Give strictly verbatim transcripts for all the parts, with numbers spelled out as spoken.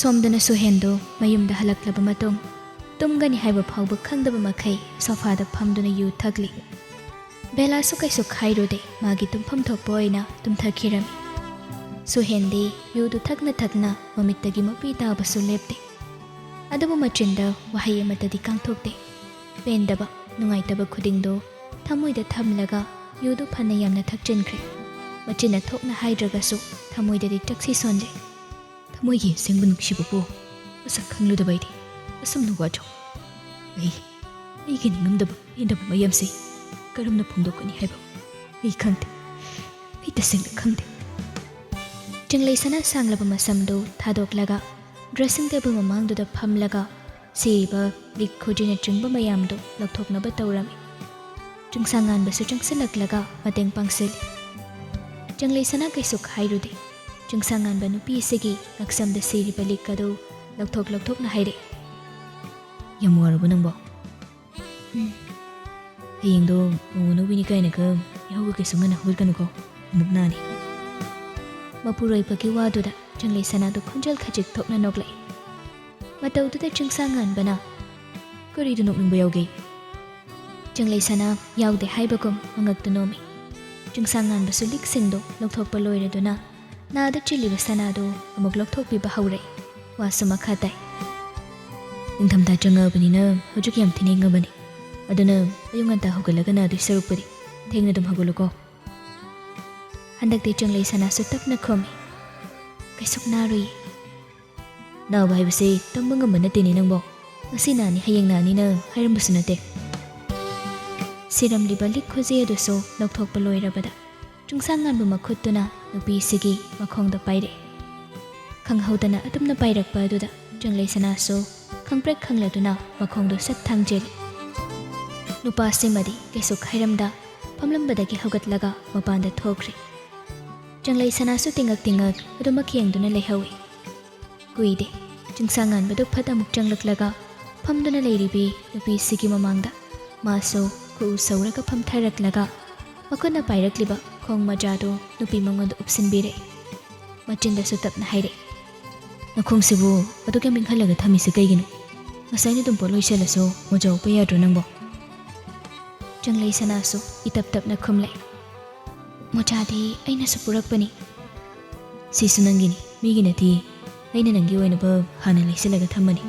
ꯁꯣꯝꯗꯅ ꯁꯨꯍꯦꯟꯗꯨ ꯃꯌꯨꯝꯗ ꯍꯜꯂꯛꯂꯕ ꯃꯇꯨꯡ, ꯇꯨꯝꯒꯅꯤ ꯍꯥꯏꯕ ꯐꯥꯎꯕ ꯈꯪꯗꯕ ꯃꯈꯩ ꯁꯣꯐꯥꯗ ꯐꯝꯗꯨꯅ ꯌꯨ ꯊꯛꯂꯤ꯫ ꯕꯦꯂꯥꯁꯨ ꯀꯩꯁꯨ ꯈꯥꯏꯔꯨꯗꯦ, ꯃꯥꯒꯤ ꯇꯨꯝꯐꯝ ꯊꯣꯛꯄ ꯑꯣꯏꯅ ꯇꯨꯝꯊꯈꯤꯔꯝꯃꯤ꯫ ꯁꯨꯍꯦꯟꯗꯤ ꯌꯨꯗꯨ ꯊꯛꯅ ꯊꯛꯅ ꯃꯃꯤꯠꯇꯒꯤ ꯃꯄꯤ ꯇꯥꯕꯁꯨ ꯂꯦꯞꯇꯦ꯫ ꯑꯗꯨꯕꯨ ꯃꯆꯤꯟꯗ ꯋꯥꯍꯩ ꯑꯃꯠꯇꯗꯤ ꯀꯥꯡꯊꯣꯛꯇꯦ꯫ ꯄꯦꯟꯗꯕ, ꯅꯨꯡꯉꯥꯏꯇꯕ ꯈꯨꯗꯤꯡꯗꯨ ꯊꯃꯣꯏꯗ ꯊꯝꯂꯒ ꯌꯨꯗꯨ ꯐꯅ ꯌꯥꯝꯅ ꯊꯛꯆꯤꯟꯈ꯭ꯔꯦ꯫ ꯃꯆꯤꯟꯅ ꯊꯣꯛꯅ ꯍꯥꯏꯗ꯭ꯔꯒꯁꯨ ꯊꯃꯣꯏꯗꯗꯤ ꯆꯛꯁꯤ ꯁꯣꯟꯖꯩ꯫ "ꯊꯃꯣꯏꯒꯤ ꯑꯁꯦꯡꯕ ꯅꯨꯡꯁꯤꯕꯕꯨ ꯃꯁꯛ ꯈꯪꯂꯨꯗꯕ ꯑꯩꯗꯤ ꯑꯁꯨꯝꯅ ꯋꯥꯖꯧ꯫ ꯑꯩ, ꯑꯩꯒꯤ ꯅꯤꯡꯉꯝꯗꯕ ꯄꯦꯟꯗꯕ ꯃꯌꯥꯝꯁꯤ ꯀꯔꯝꯅ ꯐꯣꯡꯗꯣꯛꯀꯅꯤ ꯍꯥꯏꯕ ꯑꯩ ꯈꯪꯗꯦ꯫ ꯑꯩ ꯇꯁꯦꯡꯅ ꯈꯪꯗꯦ꯫" ꯆꯤꯡꯂꯩ ꯁꯅꯥ ꯁꯥꯡꯂꯕ ꯃꯁꯝꯗꯨ ꯊꯥꯗꯣꯛꯂꯒ dressing table ꯃꯃꯥꯡꯗꯨꯗ ꯐꯝꯂꯒ ꯁꯤꯔꯤꯕ ꯂꯤꯛ ꯈꯨꯖꯤꯅꯆꯤꯡꯕ ꯃꯌꯥꯝꯗꯨ ꯂꯧꯊꯣꯛꯅꯕ ꯇꯧꯔꯝꯃꯤ꯫ ꯆꯤꯡꯁꯥꯡꯉꯥꯟꯕꯁꯨ ꯆꯪꯁꯤꯜꯂꯛꯂꯒ ꯃꯇꯦꯡ ꯄꯥꯡꯁꯤꯜꯂꯤ꯫ ꯆꯤꯡꯂꯩ ꯁꯅꯥ ꯀꯩꯁꯨ ꯈꯥꯏꯔꯨꯗꯦ꯫ ꯆꯤꯡꯁꯥꯡꯉꯥꯟꯕ ꯅꯨꯄꯤ ꯑꯁꯤꯒꯤ ꯉꯛꯁꯝꯗ ꯁꯤꯔꯤꯕ ꯂꯤꯛ ꯑꯗꯨ ꯂꯧꯊꯣꯛ ꯂꯧꯊꯣꯛꯅ ꯍꯥꯏꯔꯛꯏ꯫ "ꯌꯥꯝ ꯋꯥꯔꯕꯣ ꯅꯪꯕꯣ?" "ꯎꯝ꯫ ꯍꯌꯦꯡꯗꯣ ꯃꯧ ꯑꯅꯧꯕꯤꯅꯤ ꯀꯥꯏꯅꯒ ꯌꯥꯍꯧꯒ ꯀꯩꯁꯨ ꯉꯟꯅ ꯍꯧꯒꯠꯀꯅꯨꯀꯣ, ꯑꯃꯨꯛ ꯅꯥꯅꯤ꯫" ꯃꯄꯨꯔꯣꯏꯕꯒꯤ ꯋꯥꯗꯨꯗ ꯆꯤꯡꯂꯩ ꯁꯅꯥꯗꯨ ꯈꯣꯟꯖꯦꯜ ꯈꯖꯤꯛ ꯊꯣꯛꯅ ꯅꯣꯛꯂꯛꯏ꯫ ꯃꯇꯧꯗꯨꯗ ꯆꯤꯡꯁꯥꯡꯉꯥꯟꯕꯅ, "ꯀꯔꯤꯗ ꯅꯣꯛꯅꯤꯡꯕ ꯌꯥꯎꯒꯦ?" ꯆꯤꯡꯂꯩ ꯁꯅꯥ ꯌꯥꯎꯗꯦ ꯍꯥꯏꯕꯒꯨꯝ ꯃꯉꯛꯇꯨ ꯅꯣꯝꯃꯤ꯫ ꯆꯤꯡꯁꯥꯡꯉꯥꯟꯕꯁꯨ ꯂꯤꯛꯁꯤꯡꯗꯨ ꯂꯧꯊꯣꯛꯄ ꯂꯣꯏꯔꯗꯨꯅ ꯅꯥꯗ ꯆꯤꯜꯂꯤꯕ ꯁꯅꯥꯗꯨ ꯑꯃꯨꯛ ꯂꯧꯊꯣꯛꯄꯤꯕ ꯍꯧꯔꯛꯏ꯫ ꯋꯥꯁꯨ ꯃꯈꯥ ꯇꯥꯏ꯫ "ꯅꯤꯡꯊꯝꯊꯥ ꯆꯪꯉꯛꯑꯕꯅꯤꯅ ꯍꯧꯖꯤꯛ ꯌꯥꯝ ꯊꯤꯅ ꯏꯪꯉꯕꯅꯤ꯫ ꯑꯗꯨꯅ ꯑꯌꯨꯛ ꯉꯟꯇꯥ ꯍꯧꯒꯠꯂꯒ ꯅꯥꯗꯣꯏ ꯁꯔꯨꯛꯄꯨꯗꯤ ꯊꯦꯡꯅ ꯑꯗꯨꯝ ꯍꯧꯒꯠꯂꯨꯀꯣ꯫" ꯍꯟꯗꯛꯇꯤ ꯆꯤꯡꯂꯩ ꯁꯅꯥꯁꯨ ꯇꯞꯅ ꯈꯨꯝꯃꯤ꯫ "ꯀꯩꯁꯨ ꯅꯥꯔꯨꯏ꯫" "ꯅꯥꯕ ꯍꯥꯏꯕꯁꯦ ꯇꯝꯕ ꯉꯝꯕ ꯅꯠꯇꯦꯅꯦ ꯅꯪꯕꯣ꯫ ꯉꯁꯤ ꯅꯥꯅꯤ, ꯍꯌꯦꯡ ꯅꯥꯅꯤꯅ ꯍꯥꯏꯔꯝꯕꯁꯨ ꯅꯠꯇꯦ꯫" ꯁꯤꯔꯝꯂꯤꯕ ꯂꯤꯛ ꯈꯨꯖꯤ ꯑꯗꯨꯁꯨ ꯂꯧꯊꯣꯛꯄ ꯂꯣꯏꯔꯕꯗ ꯆꯤꯡꯁꯥꯡꯉꯥꯟꯕ ꯃꯈꯨꯠꯇꯨꯅ ꯅꯨꯄꯤꯁꯤꯒꯤ ꯃꯈꯣꯡꯗ ꯄꯥꯏꯔꯛꯏ꯫ ꯈꯪꯍꯧꯗꯅ ꯑꯗꯨꯝꯅ ꯄꯥꯏꯔꯛꯄ ꯑꯗꯨꯗ ꯆꯤꯡꯂꯩ ꯁꯅꯥꯁꯨ ꯈꯪꯄ꯭ꯔꯦꯛ ꯈꯪꯂꯗꯨꯅ ꯃꯈꯣꯡꯗꯨ ꯁꯠ ꯊꯥꯡꯖꯤꯜꯂꯤ꯫ ꯅꯨꯄꯥꯁꯤꯃꯗꯤ ꯀꯩꯁꯨ ꯈꯥꯏꯔꯝꯗ ꯐꯝꯂꯝꯕꯗꯒꯤ ꯍꯧꯒꯠꯂꯒ ꯃꯄꯥꯟꯗ ꯊꯣꯛꯈ꯭ꯔꯦ꯫ ꯆꯤꯡꯂꯩ ꯁꯅꯥꯁꯨ ꯇꯤꯡꯉꯛ ꯇꯤꯡꯉꯛ ꯑꯗꯨꯃꯛ ꯌꯦꯡꯗꯨꯅ ꯂꯩꯍꯧꯏ꯫ ꯀꯨꯏꯗꯦ, ꯆꯤꯡꯁꯥꯡꯉꯥꯟꯕꯗꯨ ꯐꯠ ꯑꯃꯨꯛ ꯆꯪꯂꯛꯂꯒ ꯐꯝꯗꯨꯅ ꯂꯩꯔꯤꯕꯤ ꯅꯨꯄꯤꯁꯤꯒꯤ ꯃꯃꯥꯡꯗ ꯃꯥꯁꯨ ꯈꯨꯎ ꯁꯧꯔꯒ ꯐꯝꯊꯔꯛꯂꯒ ꯃꯈꯨꯠꯅ ꯄꯥꯏꯔꯛꯂꯤꯕ ꯈꯣꯡ ꯃꯖꯥꯗꯨ ꯅꯨꯄꯤ ꯃꯉꯣꯟꯗ ꯎꯞꯁꯤꯟꯕꯤꯔꯦ꯫ ꯃꯆꯤꯟꯗꯁꯨ ꯇꯞꯅ ꯍꯥꯏꯔꯦ, ꯅꯈꯣꯡꯁꯤꯕꯨ ꯑꯗꯨꯛ ꯌꯥꯝ ꯏꯪꯍꯜꯂꯒ ꯊꯝꯃꯤꯁꯦ ꯀꯩꯒꯤꯅꯣ? ꯉꯁꯥꯏꯅ ꯑꯗꯨꯝ ꯄꯣꯠ ꯂꯣꯏꯁꯜꯂꯁꯨ ꯃꯣꯖꯥ ꯎꯞꯄ ꯌꯥꯗ꯭ꯔꯣ ꯅꯪꯕꯣ? ꯆꯪꯂꯩ ꯁꯅꯥꯁꯨ ꯏꯇꯞ ꯇꯞꯅ ꯈꯨꯝꯂꯦ꯫ ꯃꯣꯖꯥꯗꯤ ꯑꯩꯅꯁꯨ ꯄꯨꯔꯛꯄꯅꯤ꯫ ꯁꯤꯁꯨ ꯅꯪꯒꯤꯅꯤ, ꯃꯤꯒꯤ ꯅꯠꯇꯦ꯫ ꯑꯩꯅ ꯅꯪꯒꯤ ꯑꯣꯏꯅꯕ ꯍꯥꯟꯅ ꯂꯩꯁꯤꯜꯂꯒ ꯊꯝꯕꯅꯤ꯫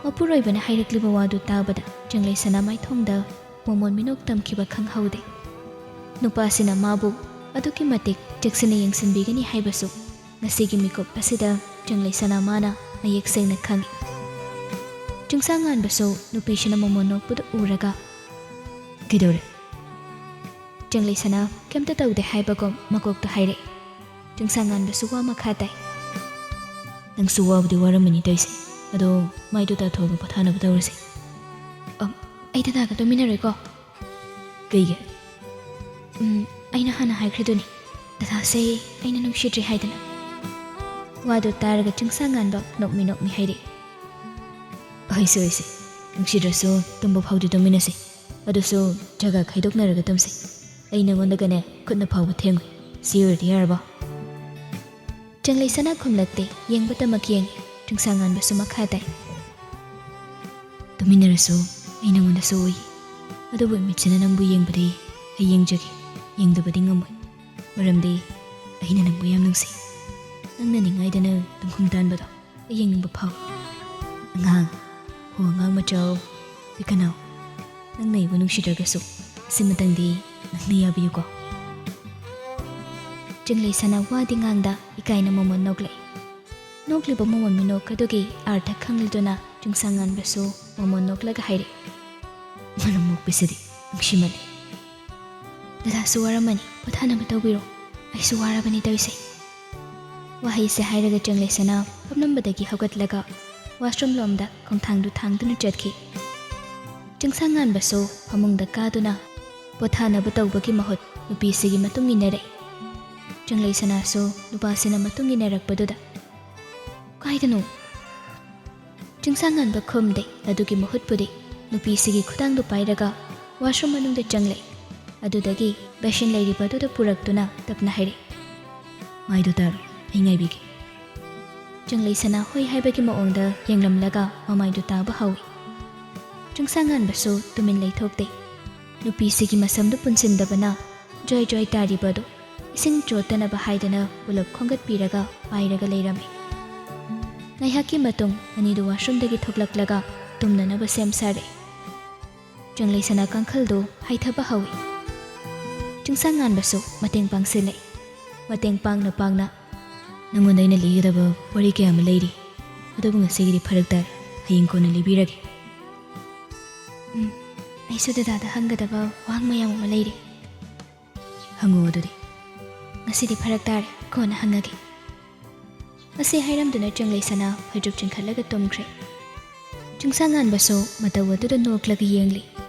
ꯃꯄꯨꯔꯣꯏꯕꯅ ꯍꯥꯏꯔꯛꯂꯤꯕ ꯋꯥꯗꯨ ꯇꯥꯕꯗ ꯆꯪꯂꯩ ꯁꯅꯥ ꯃꯥꯏꯊꯣꯡꯗ ꯃꯣꯃꯣꯟ ꯃꯤꯅꯣꯛ ꯇꯝꯈꯤꯕ ꯈꯪꯍꯧꯗꯦ꯫ ꯅꯨꯄꯥꯁꯤꯅ ꯃꯥꯕꯨ ꯑꯗꯨꯛꯀꯤ ꯃꯇꯤꯛ ꯆꯦꯛꯁꯤꯟꯅ ꯌꯦꯡꯁꯤꯟꯕꯤꯒꯅꯤ ꯍꯥꯏꯕꯁꯨ ꯉꯁꯤꯒꯤ ꯃꯤꯀꯨꯞ ꯑꯁꯤꯗ ꯆꯪꯂꯩ ꯁꯅꯥ ꯃꯥꯅ ꯃꯌꯦꯛ ꯁꯦꯡꯅ ꯈꯪꯏ꯫ ꯆꯤꯡꯁꯥꯡ ꯉꯥꯟꯕꯁꯨ ꯅꯨꯄꯤꯁꯤꯅ ꯃꯣꯃꯣꯟ ꯅꯣꯛꯄꯗꯨ ꯎꯔꯒ, "ꯀꯩꯗꯧꯔꯦ?" ꯆꯪꯂꯩ ꯁꯅꯥ ꯀꯩꯝꯇ ꯇꯧꯗꯦ ꯍꯥꯏꯕꯒꯨꯝ ꯃꯀꯣꯛꯇ ꯍꯥꯏꯔꯛꯏ꯫ ꯆꯤꯡꯁꯥꯡ ꯉꯥꯟꯕꯁꯨ ꯋꯥ ꯃꯈꯥ ꯇꯥꯏ꯫ "ꯅꯪꯁꯨ ꯋꯥꯕꯨꯗꯤ ꯋꯥꯔꯝꯃꯅꯤ ꯇꯧꯔꯤꯁꯦ꯫ ꯑꯗꯣ ꯃꯥꯏꯗꯣ ꯇꯥꯊꯣꯛꯑꯒ ꯄꯣꯊꯥꯅꯕ ꯇꯧꯔꯁꯦ꯫ ꯑ, ꯑꯩ ꯗꯗꯥꯒ ꯇꯨꯃꯤꯟꯅꯔꯣꯏꯀꯣ?" "ꯀꯩꯒꯤ?" "ꯎꯝ, ꯑꯩꯅ ꯍꯥꯟꯅ ꯍꯥꯏꯈ꯭ꯔꯗꯨꯅꯤ, ꯗꯗꯥꯁꯦ ꯑꯩꯅ ꯅꯨꯡꯁꯤꯗ꯭ꯔꯦ ꯍꯥꯏꯗꯅ꯫" ꯋꯥꯗꯨ ꯇꯥꯔꯒ ꯆꯤꯡꯁꯥꯡ ꯉꯥꯟꯕ ꯅꯣꯛꯃꯤ ꯅꯣꯛꯃꯤ ꯍꯥꯏꯔꯛꯏ꯫ "ꯑꯣꯏꯁꯦ, ꯑꯣꯏꯁꯦ, ꯅꯨꯡꯁꯤꯗ꯭ꯔꯁꯨ ꯇꯨꯝꯕ ꯐꯥꯎꯗꯤ ꯇꯨꯝꯃꯤꯟꯅꯁꯦ꯫ ꯑꯗꯨꯁꯨ ꯖꯒꯥ ꯈꯥꯏꯗꯣꯛꯅꯔꯒ ꯇꯨꯝꯁꯦ꯫ ꯑꯩ ꯅꯉꯣꯟꯗꯒꯅꯦ ꯈꯨꯠꯅ ꯐꯥꯎꯕ ꯊꯦꯡꯉꯣꯏ꯫ ꯁꯤ ꯑꯣꯏꯔꯗꯤ ꯌꯥꯔꯕꯣ?" ꯆꯪꯂꯩ ꯁꯅꯥ ꯈꯨꯝꯂꯛꯇꯦ, ꯌꯦꯡꯕꯇꯃꯛ ꯌꯦꯡꯉꯤ꯫ ꯆꯤꯡꯁꯥꯡ ꯉꯥꯟꯕꯁꯨ ꯃꯈꯥ ꯇꯥꯏ꯫ "ꯇꯨꯃꯤꯟꯅꯔꯁꯨ ꯑꯩ ꯅꯉꯣꯟꯗ ꯁꯣꯛꯑꯣꯏ꯫ ꯑꯗꯨꯕꯨ ꯃꯤꯠꯁꯤꯅ ꯅꯪꯕꯨ ꯌꯦꯡꯕꯗꯤ ꯑꯩ ꯌꯦꯡꯖꯒꯦ, ꯌꯦꯡꯗꯕꯗꯤ ꯉꯝꯃꯣꯏ꯫ ꯃꯔꯝꯗꯤ ꯑꯩꯅ ꯅꯪꯕꯨ ꯌꯥꯝ ꯅꯨꯡꯁꯤ꯫ ꯅꯪꯅ ꯅꯤꯡꯉꯥꯏꯗꯅ ꯇꯨꯡꯈꯨꯝ ꯇꯥꯟꯕꯗꯣ ꯑꯩ ꯌꯦꯡꯅꯤꯡꯕ ꯐꯥꯎꯏ꯫ ꯑꯉꯥꯡ, ꯍꯣ ꯑꯉꯥꯡ ꯃꯆꯥ, ꯄꯤꯛꯀꯅꯥꯎ, ꯅꯪꯅ ꯑꯩꯕꯨ ꯅꯨꯡꯁꯤꯗ꯭ꯔꯒꯁꯨ ꯑꯁꯤꯃꯇꯪꯗꯤ ꯅꯪꯅ ꯌꯥꯕꯤꯌꯨꯀꯣ꯫" ꯆꯤꯡꯂꯩ ꯁꯅꯥ ꯋꯥꯗꯤ ꯉꯥꯡꯗ ꯏꯀꯥꯏꯅ ꯃꯣꯃꯣꯟ ꯅꯣꯛꯂꯛꯏ꯫ ꯅꯣꯛꯂꯤꯕ ꯃꯣꯃꯣꯟ ꯃꯤꯅꯣꯛ ꯑꯗꯨꯒꯤ ꯑꯥꯔꯊ ꯈꯪꯂꯗꯨꯅ ꯆꯤꯡꯁꯥꯡ ꯉꯥꯟꯕꯁꯨ ꯃꯣꯃꯣꯟ ꯅꯣꯛꯂꯒ ꯍꯥꯏꯔꯛꯏ꯫ "ꯃꯔꯝ ꯃꯣꯛꯄꯤꯁꯤꯗꯤ ꯅꯨꯡꯁꯤꯃꯜꯂꯤ꯫ ꯗꯗꯥꯁꯨ ꯋꯥꯔꯝꯃꯅꯤ, ꯄꯣꯊꯥꯅꯕ ꯇꯧꯕꯤꯔꯣ꯫ ꯑꯩꯁꯨ ꯋꯥꯔꯕꯅꯤ ꯇꯧꯔꯤꯁꯦ꯫" ꯋꯥꯍꯩꯁꯦ ꯍꯥꯏꯔꯒ ꯆꯪꯂꯩ ꯁꯅꯥ ꯐꯝꯂꯝꯕꯗꯒꯤ ꯍꯧꯒꯠꯂꯒ ꯋꯥꯁꯔꯨꯝ ꯂꯣꯝꯗ ꯈꯣꯡꯊꯥꯡꯗꯨ ꯊꯥꯡꯗꯨꯅ ꯆꯠꯈꯤ꯫ ꯆꯤꯡꯁꯥꯡ ꯉꯥꯟꯕꯁꯨ ꯐꯃꯨꯡꯗ ꯀꯥꯗꯨꯅ ꯄꯣꯊꯥꯅꯕ ꯇꯧꯕꯒꯤ ꯃꯍꯨꯠ ꯅꯨꯄꯤꯁꯤꯒꯤ ꯃꯇꯨꯡ ꯏꯟꯅꯔꯛꯏ꯫ ꯆꯪꯂꯩ ꯁꯅꯥꯁꯨ ꯅꯨꯄꯥꯁꯤꯅ ꯃꯇꯨꯡ ꯏꯟꯅꯔꯛꯄꯗꯨꯗ, "ꯀꯥꯏꯗꯅꯣ?" ꯆꯤꯡꯁꯥꯡ ꯉꯥꯟꯕ ꯈꯨꯝꯗꯦ꯫ ꯑꯗꯨꯒꯤ ꯃꯍꯨꯠꯄꯨꯗꯤ ꯅꯨꯄꯤꯁꯤꯒꯤ ꯈꯨꯗꯥꯡꯗꯨ ꯄꯥꯏꯔꯒ ꯋꯥꯁꯔꯨꯝ ꯃꯅꯨꯡꯗ ꯆꯪꯂꯦ꯫ ꯑꯗꯨꯗꯒꯤ ꯕꯦꯁꯤꯟ ꯂꯩꯔꯤꯕ ꯑꯗꯨꯗ ꯄꯨꯔꯛꯇꯨꯅ ꯇꯞꯅ ꯍꯥꯏꯔꯛꯏ, "ꯃꯥꯏꯗꯨ ꯇꯥꯔꯣ, ꯑꯩ ꯉꯥꯏꯕꯤꯒꯦ꯫" ꯆꯪꯂꯩꯁꯅꯥ ꯍꯣꯏ ꯍꯥꯏꯕꯒꯤ ꯃꯑꯣꯡꯗ ꯌꯦꯡꯂꯝꯂꯒ ꯃꯃꯥꯏꯗꯨ ꯇꯥꯕ ꯍꯧꯏ꯫ ꯆꯤꯡꯁꯥꯡꯉꯥꯟꯕꯁꯨ ꯇꯨꯃꯤꯟ ꯂꯩꯊꯣꯛꯇꯦ꯫ ꯅꯨꯄꯤꯁꯤꯒꯤ ꯃꯁꯝꯗꯨ ꯄꯨꯟꯁꯤꯟꯗꯕꯅ ꯖ꯭ꯋꯥꯏ ꯖ꯭ꯋꯥꯏ ꯇꯥꯔꯤꯕ ꯑꯗꯨ ꯏꯁꯤꯡ ꯆꯣꯠꯇꯅꯕ ꯍꯥꯏꯗꯅ ꯄꯨꯂꯞ ꯈꯣꯝꯒꯠꯄꯤꯔꯒ ꯄꯥꯏꯔꯒ ꯂꯩꯔꯝꯃꯤ꯫ ꯉꯥꯏꯍꯥꯛꯀꯤ ꯃꯇꯨꯡ ꯑꯅꯤꯗꯨ ꯋꯥꯁꯔꯨꯝꯗꯒꯤ ꯊꯣꯛꯂꯛꯂꯒ ꯇꯨꯝꯅꯅꯕ ꯁꯦꯝ ꯁꯥꯔꯦ꯫ ꯆꯪꯂꯩꯁꯅꯥ ꯀꯥꯡꯈꯜꯗꯨ ꯍꯥꯏꯊꯕ ꯍꯧꯏ꯫ ꯆꯤꯡꯁꯥꯡꯉꯥꯟꯕꯁꯨ ꯃꯇꯦꯡ ꯄꯥꯡꯁꯤꯜꯂꯦ꯫ ꯃꯇꯦꯡ ꯄꯥꯡꯅ ꯄꯥꯡꯅ, "ꯅꯪꯉꯣꯟꯗ ꯑꯩꯅ ꯂꯤꯒꯗꯕ ꯋꯥꯔꯤ ꯀꯌꯥ ꯑꯃ ꯂꯩꯔꯤ, ꯑꯗꯨꯕꯨ ꯉꯁꯤꯒꯤꯗꯤ ꯐꯔꯛ ꯇꯥꯔꯦ, ꯍꯌꯦꯡ ꯀꯣꯟꯅ ꯂꯤꯕꯤꯔꯒꯦ꯫" "ꯎꯝ, ꯑꯩꯁꯨ ꯗꯗꯥꯗ ꯍꯪꯒꯗꯕ ꯋꯥꯍꯪ ꯃꯌꯥꯝ ꯑꯃ ꯂꯩꯔꯤ꯫" "ꯍꯪꯉꯨ ꯑꯗꯨꯗꯤ꯫" "ꯉꯁꯤꯗꯤ ꯐꯔꯛ ꯇꯥꯔꯦ, ꯀꯣꯟꯅ ꯍꯪꯉꯒꯦ꯫" ꯃꯁꯤ ꯍꯥꯏꯔꯝꯗꯨꯅ ꯆꯪꯂꯩꯁꯅꯥ ꯐꯩꯖꯨꯞ ꯆꯤꯡꯈꯠꯂꯒ ꯇꯨꯝꯈ꯭ꯔꯦ꯫ ꯆꯤꯡꯁꯥꯡꯉꯥꯟꯕꯁꯨ ꯃꯇꯧ ꯑꯗꯨꯗ ꯅꯣꯛꯂꯒ ꯌꯦꯡꯂꯤ꯫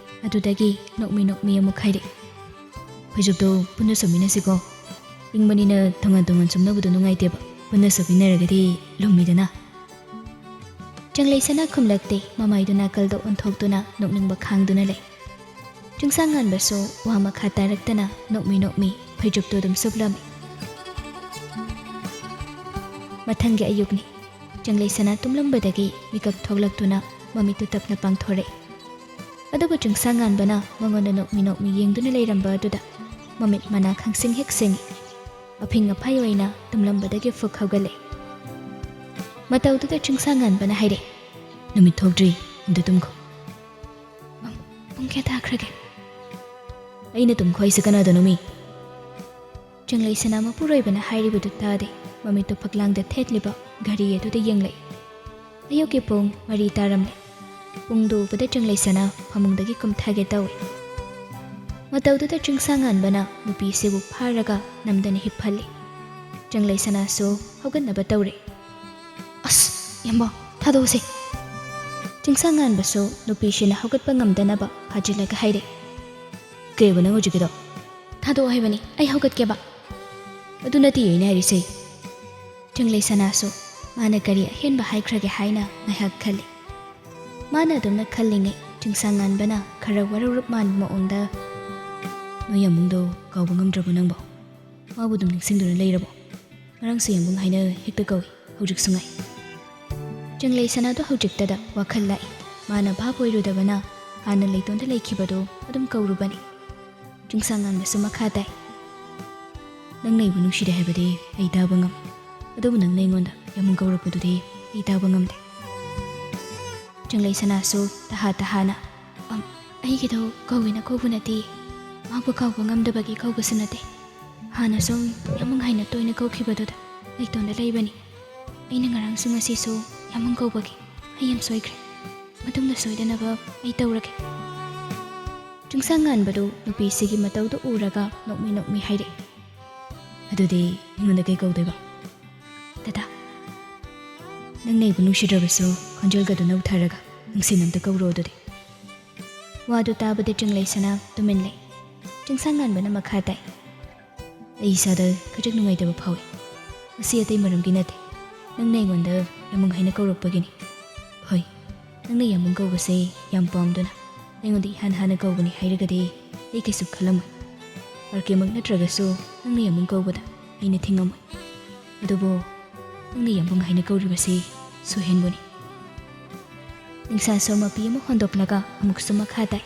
ꯑꯗꯨꯗꯒꯤ ꯅꯣꯛꯃꯤ ꯅꯣꯛꯃꯤ ꯑꯃꯨꯛ ꯍꯥꯏꯔꯛꯏ, "ꯐꯩꯖꯨꯞꯇꯣ ꯄꯨꯟꯅ ꯁꯨꯝꯃꯤꯟꯅꯁꯤꯀꯣ꯫ ꯏꯪꯕꯅꯤꯅ ꯇꯣꯉꯥꯟ ꯇꯣꯉꯥꯟ ꯁꯨꯝꯅꯕꯗꯣ ꯅꯨꯡꯉꯥꯏꯇꯦꯕ꯫ ꯄꯨꯟꯅ ꯁꯨꯝꯃꯤꯟꯅꯔꯒꯗꯤ ꯂꯨꯝꯃꯤꯗꯅ꯫" ꯆꯪꯂꯩꯁꯅꯥ ꯈꯨꯝꯂꯛꯇꯦ, ꯃꯃꯥꯏꯗꯨ ꯅꯥꯀꯜꯗ ꯑꯣꯟꯊꯣꯛꯇꯨꯅ ꯅꯣꯛꯅꯤꯡꯕ ꯈꯥꯡꯗꯨꯅ ꯂꯩ꯫ ꯆꯤꯡꯁꯥꯡꯉꯥꯟꯕꯁꯨ ꯋꯥ ꯃꯈꯥ ꯇꯥꯔꯛꯇꯅ ꯅꯣꯛꯃꯤ ꯅꯣꯛꯃꯤ ꯐꯩꯖꯨꯞꯇꯨ ꯑꯗꯨꯝ ꯁꯨꯞꯂꯝꯃꯤ꯫ ꯃꯊꯪꯒꯤ ꯑꯌꯨꯛꯅꯤ꯫ ꯆꯪꯂꯩꯁꯅꯥ ꯇꯨꯝꯂꯝꯕꯗꯒꯤ ꯃꯤꯀꯞ ꯊꯣꯛꯂꯛꯇꯨꯅ ꯃꯃꯤꯠꯇꯨ ꯇꯞꯅ ꯄꯥꯡꯊꯣꯔꯛꯏ꯫ ꯑꯗꯨꯕꯨ ꯆꯤꯡꯁꯥꯡꯉꯥꯟꯕꯅ ꯃꯉꯣꯟꯗ ꯅꯣꯛꯃꯤ ꯅꯣꯛꯃꯤ ꯌꯦꯡꯗꯨꯅ ꯂꯩꯔꯝꯕ ꯑꯗꯨꯗ ꯃꯃꯤꯠ ꯃꯅꯥ ꯈꯪꯁꯤꯡ ꯍꯦꯛ ꯁꯤꯡꯏ꯫ ꯑꯐꯤꯡ ꯑꯐꯥꯏ ꯑꯣꯏꯅ ꯇꯨꯝꯂꯝꯕꯗꯒꯤ ꯐꯨꯛ ꯍꯧꯒꯠꯂꯦ꯫ ꯃꯇꯧꯗꯨꯗ ꯆꯤꯡꯁꯥꯡꯉꯥꯟꯕꯅ ꯍꯥꯏꯔꯛꯏ, "ꯅꯨꯃꯤꯠ ꯊꯣꯛꯇ꯭ꯔꯤ, ꯑꯝꯇ ꯇꯨꯝꯈꯣ꯫" "ꯄꯨꯡ, ꯄꯨꯡ ꯀꯌꯥ ꯇꯥꯈ꯭ꯔꯒꯦ?" "ꯑꯩꯅ ꯇꯨꯝꯈꯣ ꯍꯥꯏꯁꯦ ꯀꯅꯥꯗꯅꯣꯃꯤ?" ꯆꯪꯂꯩꯁꯅꯥ ꯃꯄꯨꯔꯣꯏꯕꯅ ꯍꯥꯏꯔꯤꯕꯗꯨ ꯇꯥꯗꯦ꯫ ꯃꯃꯤꯠꯇꯨ ꯐꯛꯂꯥꯡꯗ ꯊꯦꯠꯂꯤꯕ ꯘꯔꯤ ꯑꯗꯨꯗ ꯌꯦꯡꯂꯛꯏ꯫ ꯑꯌꯨꯛꯀꯤ ꯄꯨꯡ ꯃꯔꯤ ꯇꯥꯔꯝꯂꯦ꯫ ꯄꯨꯡꯗꯨ ꯎꯕꯗ ꯆꯪꯂꯩꯁꯅꯥ ꯐꯃꯨꯡꯗꯒꯤ ꯀꯨꯝꯊꯒꯦ ꯇꯧꯏ꯫ ꯃꯇꯧꯗꯨꯗ ꯆꯤꯡꯁꯥꯡꯉꯥꯟꯕꯅ ꯅꯨꯄꯤꯁꯤꯕꯨ ꯐꯥꯔꯒ ꯅꯝꯗꯅ ꯍꯤꯞꯍꯜꯂꯤ꯫ ꯆꯪꯂꯩꯁꯅꯥꯁꯨ ꯍꯧꯒꯠꯅꯕ ꯇꯧꯔꯦ꯫ "ꯑꯁ, ꯏꯌꯥꯝꯕ, ꯊꯥꯗꯣꯛꯑꯁꯦ꯫" ꯆꯤꯡꯁꯥꯡꯉꯥꯟꯕꯁꯨ ꯅꯨꯄꯤꯁꯤꯅ ꯍꯧꯒꯠꯄ ꯉꯝꯗꯅꯕ ꯐꯥꯖꯤꯜꯂꯒ ꯍꯥꯏꯔꯦ꯫ "ꯀꯩꯕ ꯅꯪ ꯍꯧꯖꯤꯛꯀꯤꯗꯣ?" "ꯊꯥꯗꯣꯛꯑꯣ ꯍꯥꯏꯕꯅꯤ, ꯑꯩ ꯍꯧꯒꯠꯀꯦꯕ꯫" "ꯑꯗꯨ ꯅꯠꯇꯦ ꯑꯩꯅ ꯍꯥꯏꯔꯤꯁꯦ꯫" ꯆꯪꯂꯩꯁꯅꯥꯁꯨ ꯃꯥꯅ ꯀꯔꯤ ꯑꯍꯦꯟꯕ ꯍꯥꯏꯈ꯭ꯔꯒꯦ ꯍꯥꯏꯅ ꯉꯥꯏꯍꯥꯛ ꯈꯜꯂꯤ꯫ ꯃꯥꯅ ꯑꯗꯨꯝꯅ ꯈꯜꯂꯤꯉꯩ ꯆꯤꯡꯁꯥꯡꯉꯥꯟꯕꯅ ꯈꯔ ꯋꯥꯔꯧꯔꯞ ꯃꯥꯟꯕ ꯃꯑꯣꯡꯗ, "ꯅꯣꯏ ꯌꯥꯝꯕꯨꯡꯗꯣ ꯀꯥꯎꯕ ꯉꯝꯗ꯭ꯔꯕꯣ ꯅꯪꯕꯣ? ꯃꯥꯕꯨ ꯑꯗꯨꯝ ꯅꯤꯡꯁꯤꯡꯗꯨꯅ ꯂꯩꯔꯕꯣ? ꯉꯔꯥꯡꯁꯨ ꯌꯥꯝꯕꯨꯡ ꯍꯥꯏꯅ ꯍꯦꯛꯇ ꯀꯧꯏ꯫ ꯍꯧꯖꯤꯛꯁꯨ ꯉꯥꯏ꯫ ꯆꯤꯡꯂꯩ ꯁꯅꯥꯗꯣ ꯍꯧꯖꯤꯛꯇꯗ ꯋꯥꯈꯜ ꯂꯥꯛꯏ꯫ ꯃꯥꯅ ꯚꯥꯞ ꯑꯣꯏꯔꯨꯗꯕꯅ ꯍꯥꯟꯅ ꯂꯩꯇꯣꯟꯗ ꯂꯩꯈꯤꯕꯗꯣ ꯑꯗꯨꯝ ꯀꯧꯔꯨꯕꯅꯤ꯫ ꯆꯤꯡꯁꯥꯡꯉꯥꯟꯕꯁꯨ ꯃꯈꯥ ꯇꯥꯏ꯫ "ꯅꯪꯅ ꯑꯩꯕꯨ ꯅꯨꯡꯁꯤꯔꯦ ꯍꯥꯏꯕꯗꯤ ꯑꯩ ꯇꯥꯕ ꯉꯝꯃꯤ, ꯑꯗꯨꯕꯨ ꯅꯪꯅ ꯑꯩꯉꯣꯟꯗ ꯌꯥꯝꯕꯨꯡ ꯀꯧꯔꯛꯄꯗꯨꯗꯤ ꯑꯩ ꯇꯥꯕ ꯉꯝꯗꯦ꯫" ꯆꯤꯡꯂꯩ ꯁꯅꯥꯁꯨ ꯇꯍꯥ ꯇꯍꯥꯅ, "ꯑꯝ, ꯑꯩꯒꯤꯗꯣ ꯀꯧꯒꯦꯅ ꯀꯧꯕ ꯅꯠꯇꯦ, ꯃꯥꯕꯨ ꯀꯥꯎꯕ ꯉꯝꯗꯕꯒꯤ ꯀꯧꯕꯁꯨ ꯅꯠꯇꯦ꯫ ꯍꯥꯟꯅ ꯁꯨꯝ ꯌꯥꯝꯕꯨꯡ ꯍꯥꯏꯅ ꯇꯣꯏꯅ ꯀꯧꯈꯤꯕꯗꯨꯗ ꯂꯩꯇꯣꯟꯗ ꯂꯩꯕꯅꯤ꯫ ꯑꯩꯅ ꯉꯔꯥꯡꯁꯨ ꯉꯁꯤꯁꯨ ꯌꯥꯝꯕꯨꯡ ꯀꯧꯕꯒꯤ ꯑꯩ ꯌꯥꯝ ꯁꯣꯏꯈ꯭ꯔꯦ꯫ ꯃꯇꯨꯡꯗ ꯁꯣꯏꯗꯅꯕ ꯑꯩ ꯇꯧꯔꯒꯦ꯫" ꯆꯤꯡꯁꯥꯡ ꯉꯥꯟꯕꯗꯨ ꯅꯨꯄꯤꯁꯤꯒꯤ ꯃꯇꯧꯗꯨ ꯎꯔꯒ ꯅꯣꯛꯃꯤ ꯅꯣꯛꯃꯤ ꯍꯥꯏꯔꯛꯏ, "ꯑꯗꯨꯗꯤ ꯑꯩꯉꯣꯟꯗ ꯀꯩ ꯀꯧꯗꯣꯏꯕ?" "ꯗꯗꯥ, ꯅꯪꯅ ꯑꯩꯕꯨ ꯅꯨꯡꯁꯤꯗ꯭ꯔꯕꯁꯨ ꯈꯣꯟꯖꯦꯜꯒꯗꯨ ꯅꯧꯊꯔꯒ ꯅꯨꯡꯁꯤꯅ ꯑꯝꯇ ꯀꯧꯔꯣ ꯑꯗꯨꯗꯤ꯫" ꯋꯥꯗꯨ ꯇꯥꯕꯗ ꯆꯤꯡꯂꯩ ꯁꯅꯥ ꯇꯨꯃꯤꯟ ꯂꯩ꯫ ꯆꯤꯡꯁꯥꯡ ꯉꯥꯟꯕꯅ ꯃꯈꯥ ꯇꯥꯏ, "ꯑꯩ ꯏꯁꯥꯗ ꯈꯖꯤꯛ ꯅꯨꯡꯉꯥꯏꯇꯕ ꯐꯥꯎꯏ꯫ ꯃꯁꯤ ꯑꯇꯩ ꯃꯔꯝꯒꯤ ꯅꯠꯇꯦ꯫ ꯅꯪꯅ ꯑꯩꯉꯣꯟꯗ ꯌꯥꯝꯕꯨꯡ ꯍꯥꯏꯅ ꯀꯧꯔꯛꯄꯒꯤꯅꯤ꯫ ꯍꯣꯏ, ꯅꯪꯅ ꯌꯥꯝꯕꯨꯡ ꯀꯧꯕꯁꯦ ꯌꯥꯝ ꯄꯥꯝꯗꯨꯅ ꯑꯩꯉꯣꯟꯗ ꯏꯍꯥꯟ ꯍꯥꯟꯅ ꯀꯧꯕꯅꯤ ꯍꯥꯏꯔꯒꯗꯤ ꯑꯩ ꯀꯩꯁꯨ ꯈꯜꯂꯝꯃꯣꯏ꯫ ꯑꯥꯔ ꯀꯦꯃꯛ ꯅꯠꯇ꯭ꯔꯒꯁꯨ ꯅꯪꯅ ꯌꯥꯝꯕꯨꯡ ꯀꯧꯕꯗ ꯑꯩꯅ ꯊꯤꯡꯉꯝꯃꯣꯏ꯫ ꯑꯗꯨꯕꯨ ꯅꯪꯅ ꯌꯥꯝꯕꯨꯡ ꯍꯥꯏꯅ ꯀꯧꯔꯤꯕꯁꯤ ꯁꯣꯏꯍꯦꯟꯕꯅꯤ꯫" ꯅꯤꯡꯁꯥ ꯁꯣꯔ ꯃꯄꯤ ꯑꯃ ꯍꯣꯟꯗꯣꯛꯂꯒ ꯑꯃꯨꯛꯁꯨ ꯃꯈꯥ ꯇꯥꯏ,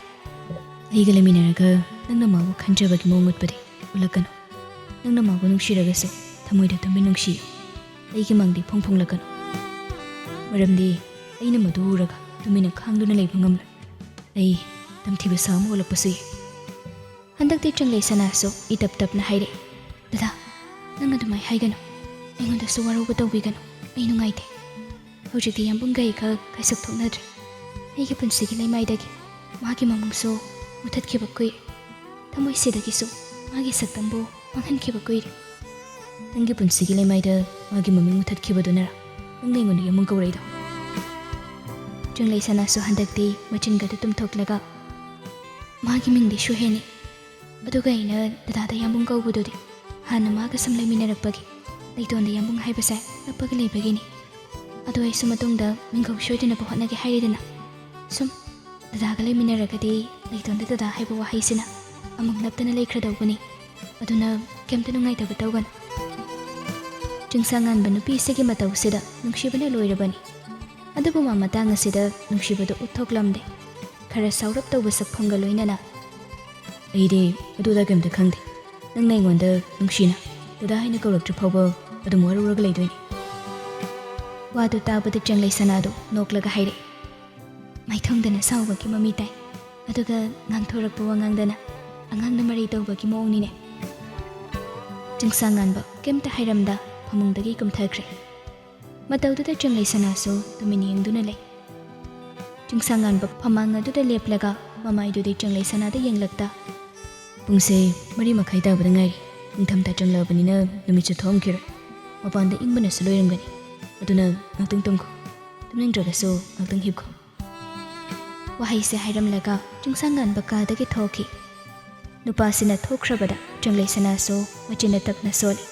"ꯑꯩꯒ ꯂꯩꯃꯤꯟꯅꯔꯒ ꯅꯪꯅ ꯃꯥꯕꯨ ꯈꯟꯖꯕꯒꯤ ꯃꯑꯣꯡ ꯎꯠꯄꯗꯤ ꯎꯠꯂꯛꯀꯅꯨ꯫ ꯅꯪꯅ ꯃꯥꯕꯨ ꯅꯨꯡꯁꯤꯔꯒꯁꯨ ꯊꯃꯣꯏꯗ ꯇꯨꯝꯃꯤ ꯅꯨꯡꯁꯤꯌꯨ꯫ ꯑꯩꯒꯤ ꯃꯥꯡꯗꯤ ꯐꯣꯡ ꯐꯣꯡꯂꯛꯀꯅꯨ꯫ ꯃꯔꯝꯗꯤ ꯑꯩꯅ ꯃꯗꯨ ꯎꯔꯒ ꯇꯨꯃꯤꯟꯅ ꯈꯥꯡꯗꯨꯅ ꯂꯩꯕ ꯉꯝꯂꯣꯏ꯫ ꯑꯩ ꯇꯝꯊꯤꯕ ꯁꯥ ꯑꯃ ꯑꯣꯜꯂꯛꯄꯁꯨ ꯌꯥꯏ꯫" ꯍꯟꯗꯛꯇꯤ ꯆꯤꯡꯂꯩ ꯁꯅꯥꯁꯨ ꯏꯇꯞ ꯇꯞꯅ ꯍꯥꯏꯔꯛꯏ, "ꯗꯗꯥ, ꯅꯪ ꯑꯗꯨꯃꯥꯏ ꯍꯥꯏꯒꯅꯨ꯫ ꯑꯩꯉꯣꯟꯗꯁꯨ ꯋꯥꯔꯧꯕ ꯇꯧꯕꯤꯒꯅꯨ꯫ ꯑꯩ ꯅꯨꯡꯉꯥꯏꯇꯦ꯫ ꯍꯧꯖꯤꯛꯇꯤ ꯌꯥꯝꯕꯨꯡꯒ ꯑꯩꯒ ꯀꯩꯁꯨ ꯊꯣꯛꯅꯗ꯭ꯔꯦ꯫ ꯑꯩꯒꯤ ꯄꯨꯟꯁꯤꯒꯤ ꯂꯩꯃꯥꯏꯗꯒꯤ ꯃꯥꯒꯤ ꯃꯃꯤꯡꯁꯨ ꯃꯨꯊꯠꯈꯤꯕ ꯀꯨꯏꯔꯦ꯫ ꯊꯃꯣꯏꯁꯤꯗꯒꯤꯁꯨ ꯃꯥꯒꯤ ꯁꯛꯇꯝꯕꯨ ꯃꯥꯡꯍꯟꯈꯤꯕ ꯀꯨꯏꯔꯦ꯫" "ꯅꯪꯒꯤ ꯄꯨꯟꯁꯤꯒꯤ ꯂꯩꯃꯥꯏꯗ ꯃꯥꯒꯤ ꯃꯃꯤꯡ ꯃꯨꯊꯠꯈꯤꯕꯗꯨꯅꯔ ꯅꯪꯅ ꯑꯩꯉꯣꯟꯗ ꯌꯥꯝꯕꯨꯡ ꯀꯧꯔꯛꯏꯗꯣ?" ꯆꯤꯡꯂꯩ ꯁꯅꯥꯁꯨ ꯍꯟꯗꯛꯇꯤ ꯃꯆꯤꯟꯒꯗꯨ ꯇꯨꯝꯊꯣꯛꯂꯒ, "ꯃꯥꯒꯤ ꯃꯤꯡꯗꯤ ꯁꯨꯍꯦꯟꯅꯤ꯫ ꯑꯗꯨꯒ ꯑꯩꯅ ꯗꯗꯥꯗ ꯌꯥꯝꯕꯨꯡ ꯀꯧꯕꯗꯨꯗꯤ ꯍꯥꯟꯅ ꯃꯥꯒ ꯁꯨꯝ ꯂꯩꯃꯤꯟꯅꯔꯛꯄꯒꯤ ꯂꯩꯇꯣꯟꯗ ꯌꯥꯝꯕꯨꯡ ꯍꯥꯏꯕꯁꯦ ꯅꯞꯄꯒ ꯂꯩꯕꯒꯤꯅꯤ꯫ ꯑꯗꯣ ꯑꯩꯁꯨ ꯃꯇꯨꯡꯗ ꯃꯤꯡꯒꯧ ꯁꯣꯏꯗꯅꯕ ꯍꯣꯠꯅꯒꯦ ꯍꯥꯏꯔꯦꯗꯅ꯫ ꯁꯨꯝ ꯗꯗꯥꯒ ꯂꯩꯃꯤꯟꯅꯔꯒꯗꯤ ꯂꯩꯇꯣꯟꯗ ꯗꯗꯥ ꯍꯥꯏꯕ ꯋꯥꯍꯩꯁꯤꯅ ꯑꯃꯨꯛ ꯅꯞꯇꯅ ꯂꯩꯈ꯭ꯔꯗꯧꯕꯅꯤ꯫ ꯑꯗꯨꯅ ꯀꯩꯝꯇ ꯅꯨꯡꯉꯥꯏꯇꯕ ꯇꯧꯒꯅꯨ꯫" ꯆꯤꯡꯁꯥꯡꯉꯥꯟꯕ ꯅꯨꯄꯤꯁꯤꯒꯤ ꯃꯇꯧꯁꯤꯗ ꯅꯨꯡꯁꯤꯕꯅ ꯂꯣꯏꯔꯕꯅꯤ꯫ ꯑꯗꯨꯕꯨ ꯃꯥ ꯃꯇꯥꯡ ꯑꯁꯤꯗ ꯅꯨꯡꯁꯤꯕꯗꯨ ꯎꯠꯊꯣꯛꯂꯝꯗꯦ꯫ ꯈꯔ ꯁꯥꯎꯔꯞ ꯇꯧꯕ ꯁꯛꯐꯝꯒ ꯂꯣꯏꯅꯅ, "ꯑꯩꯗꯤ ꯑꯗꯨꯗ ꯀꯩꯝꯇ ꯈꯪꯗꯦ꯫ ꯅꯪꯅ ꯑꯩꯉꯣꯟꯗ ꯅꯨꯡꯁꯤꯅ ꯗꯗꯥ ꯍꯥꯏꯅ ꯀꯧꯔꯛꯇ꯭ꯔꯤ ꯐꯥꯎꯕ ꯑꯗꯨꯝ ꯋꯥꯔꯧꯔꯒ ꯂꯩꯗꯣꯏꯅꯤ꯫" ꯋꯥꯗꯨ ꯇꯥꯕꯗ ꯆꯦꯡꯂꯩ ꯁꯅꯥꯗꯨ ꯅꯣꯛꯂꯒ ꯍꯥꯏꯔꯛꯏ, "ꯃꯥꯏꯊꯣꯡꯗꯅ ꯁꯥꯎꯕꯒꯤ ꯃꯃꯤ ꯇꯥꯏ, ꯑꯗꯨꯒ ꯉꯥꯡꯊꯣꯔꯛꯄ ꯋꯥꯉꯥꯡꯗꯅ ꯑꯉꯥꯡꯅ ꯃꯔꯩ ꯇꯧꯕꯒꯤ ꯃꯑꯣꯡꯅꯤꯅꯦ꯫" ꯆꯤꯡꯁꯥꯡꯉꯥꯟꯕ ꯀꯩꯝꯇ ꯍꯥꯏꯔꯝꯗ ꯐꯃꯨꯡꯗꯒꯤ ꯀꯨꯝꯊꯈ꯭ꯔꯦ꯫ ꯃꯇꯧꯗꯨꯗ ꯆꯦꯡꯂꯩ ꯁꯅꯥꯁꯨ ꯇꯨꯃꯤꯟ ꯌꯦꯡꯗꯨꯅ ꯂꯩ꯫ ꯆꯤꯡꯁꯥꯡꯉꯥꯟꯕ ꯐꯃꯥꯡ ꯑꯗꯨꯗ ꯂꯦꯞꯂꯒ ꯃꯃꯥꯏꯗꯨꯗꯤ ꯆꯦꯡꯂꯩ ꯁꯅꯥꯗ ꯌꯦꯡꯂꯛꯇ, "ꯄꯨꯡꯁꯦ ꯃꯔꯤ ꯃꯈꯥꯏ ꯇꯥꯕꯗ ꯉꯥꯏꯔꯤ꯫ ꯅꯤꯡꯊꯝꯊꯥ ꯆꯪꯂꯛꯑꯕꯅꯤꯅ ꯅꯨꯃꯤꯠꯁꯨ ꯊꯣꯛꯑꯝꯈꯤꯔꯣꯏ꯫ ꯃꯄꯥꯟꯗ ꯏꯪꯕꯅꯁꯨ ꯂꯣꯏꯔꯝꯒꯅꯤ꯫ ꯑꯗꯨꯅ ꯉꯥꯛꯇꯪ ꯇꯨꯝꯈꯣ꯫ ꯇꯨꯝꯅꯤꯡꯗ꯭ꯔꯒꯁꯨ ꯉꯥꯛꯇꯪ ꯍꯤꯞꯈꯣ꯫" ꯋꯥꯍꯩꯁꯦ ꯍꯥꯏꯔꯝꯂꯒ ꯆꯤꯡꯁꯥꯡꯉꯥꯟꯕ ꯀꯥꯗꯒꯤ ꯊꯣꯛꯈꯤ꯫ ꯅꯨꯄꯥꯁꯤꯅ ꯊꯣꯛꯈ꯭ꯔꯕꯗ ꯆꯦꯡꯂꯩ ꯁꯅꯥꯁꯨ ꯃꯆꯤꯟꯅ ꯇꯞꯅ ꯁꯣꯜꯂꯤ,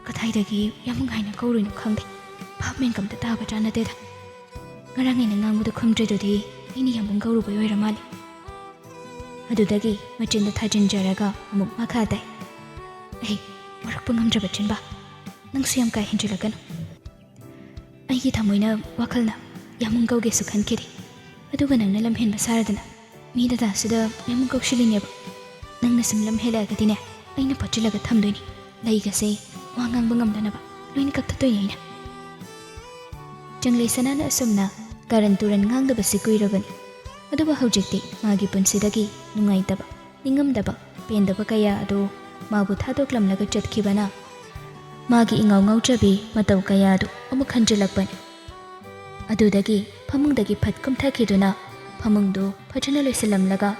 "ꯀꯗꯥꯏꯗꯒꯤ ꯌꯥꯝꯕꯨꯡ ꯍꯥꯏꯅ ꯀꯧꯔꯨꯏꯅꯣ ꯈꯪꯗꯦ꯫ ꯚꯥꯞ ꯃꯦꯟꯒ ꯑꯝꯇ ꯇꯥꯕ ꯖꯥꯠ ꯅꯠꯇꯦꯗ꯫ ꯉꯔꯥꯡ ꯑꯩꯅ ꯉꯥꯡꯕꯗ ꯈꯨꯝꯗ꯭ꯔꯤꯗꯨꯗꯤ ꯑꯩꯅ ꯌꯥꯝꯕꯨꯡ ꯀꯧꯔꯨꯕꯩ ꯑꯣꯏꯔ ꯃꯥꯜꯂꯦ꯫" ꯑꯗꯨꯗꯒꯤ ꯃꯆꯤꯟꯗ ꯊꯥꯖꯤꯟꯖꯔꯒ ꯑꯃꯨꯛ ꯃꯈꯥ ꯇꯥꯏ, "ꯑꯩ ꯃꯣꯔꯛꯄ ꯉꯝꯗ꯭ꯔꯕ ꯆꯤꯟꯕ, ꯅꯪꯁꯨ ꯌꯥꯝ ꯀꯥ ꯍꯦꯟꯖꯤꯜꯂꯛꯀꯅꯨ꯫ ꯑꯩꯒꯤ ꯊꯃꯣꯏꯅ, ꯋꯥꯈꯜꯅ ꯌꯥꯝꯕꯨꯡ ꯀꯧꯒꯦꯁꯨ ꯈꯟꯈꯤꯗꯦ꯫ ꯑꯗꯨꯒ ꯅꯪꯅ ꯂꯝꯍꯦꯟꯕ ꯁꯥꯔꯗꯅ ꯃꯤ ꯗꯗꯥꯁꯤꯗ ꯌꯥꯝꯕꯨꯡ ꯀꯧꯁꯤꯜꯂꯤꯅꯦꯕ꯫ ꯅꯪꯅ ꯁꯨꯝ ꯂꯝꯍꯦꯜꯂꯛꯑꯒꯗꯤꯅꯦ, ꯑꯩꯅ ꯄꯣꯠꯁꯤꯜꯂꯒ ꯊꯝꯗꯣꯏꯅꯤ꯫ ꯂꯩꯒꯁꯦ ꯋꯥ ꯉꯥꯡꯕ ꯉꯝꯗꯅꯕ ꯂꯣꯏꯅ ꯀꯛꯊꯠꯇꯣꯏꯅꯤ ꯑꯩꯅ꯫" ꯆꯦꯡꯂꯩ ꯁꯅꯥꯅ ꯑꯁꯨꯝꯅ ꯀꯥꯔꯟ ꯇꯨꯔꯟ ꯉꯥꯡꯗꯕꯁꯤ ꯀꯨꯏꯔꯕꯅꯤ꯫ ꯑꯗꯨꯕꯨ ꯍꯧꯖꯤꯛꯇꯤ ꯃꯥꯒꯤ ꯄꯨꯟꯁꯤꯗꯒꯤ ꯅꯨꯡꯉꯥꯏꯇꯕ, ꯅꯤꯡꯉꯝꯗꯕ, ꯄꯦꯟꯗꯕ ꯀꯌꯥ ꯑꯗꯨ ꯃꯥꯕꯨ ꯊꯥꯗꯣꯛꯂꯝꯂꯒ ꯆꯠꯈꯤꯕꯅ ꯃꯥꯒꯤ ꯏꯉꯥꯎ ꯉꯥꯎꯖꯕꯤ ꯃꯇꯧ ꯀꯌꯥ ꯑꯗꯨ ꯑꯃꯨꯛ ꯍꯟꯖꯤꯜꯂꯛꯄꯅꯤ꯫ ꯑꯗꯨꯗꯒꯤ ꯐꯃꯨꯡꯗꯒꯤ ꯐꯠ ꯀꯨꯝꯊꯈꯤꯗꯨꯅ ꯐꯃꯨꯡꯗꯨ ꯐꯖꯅ ꯂꯣꯏꯁꯤꯜꯂꯝꯂꯒ,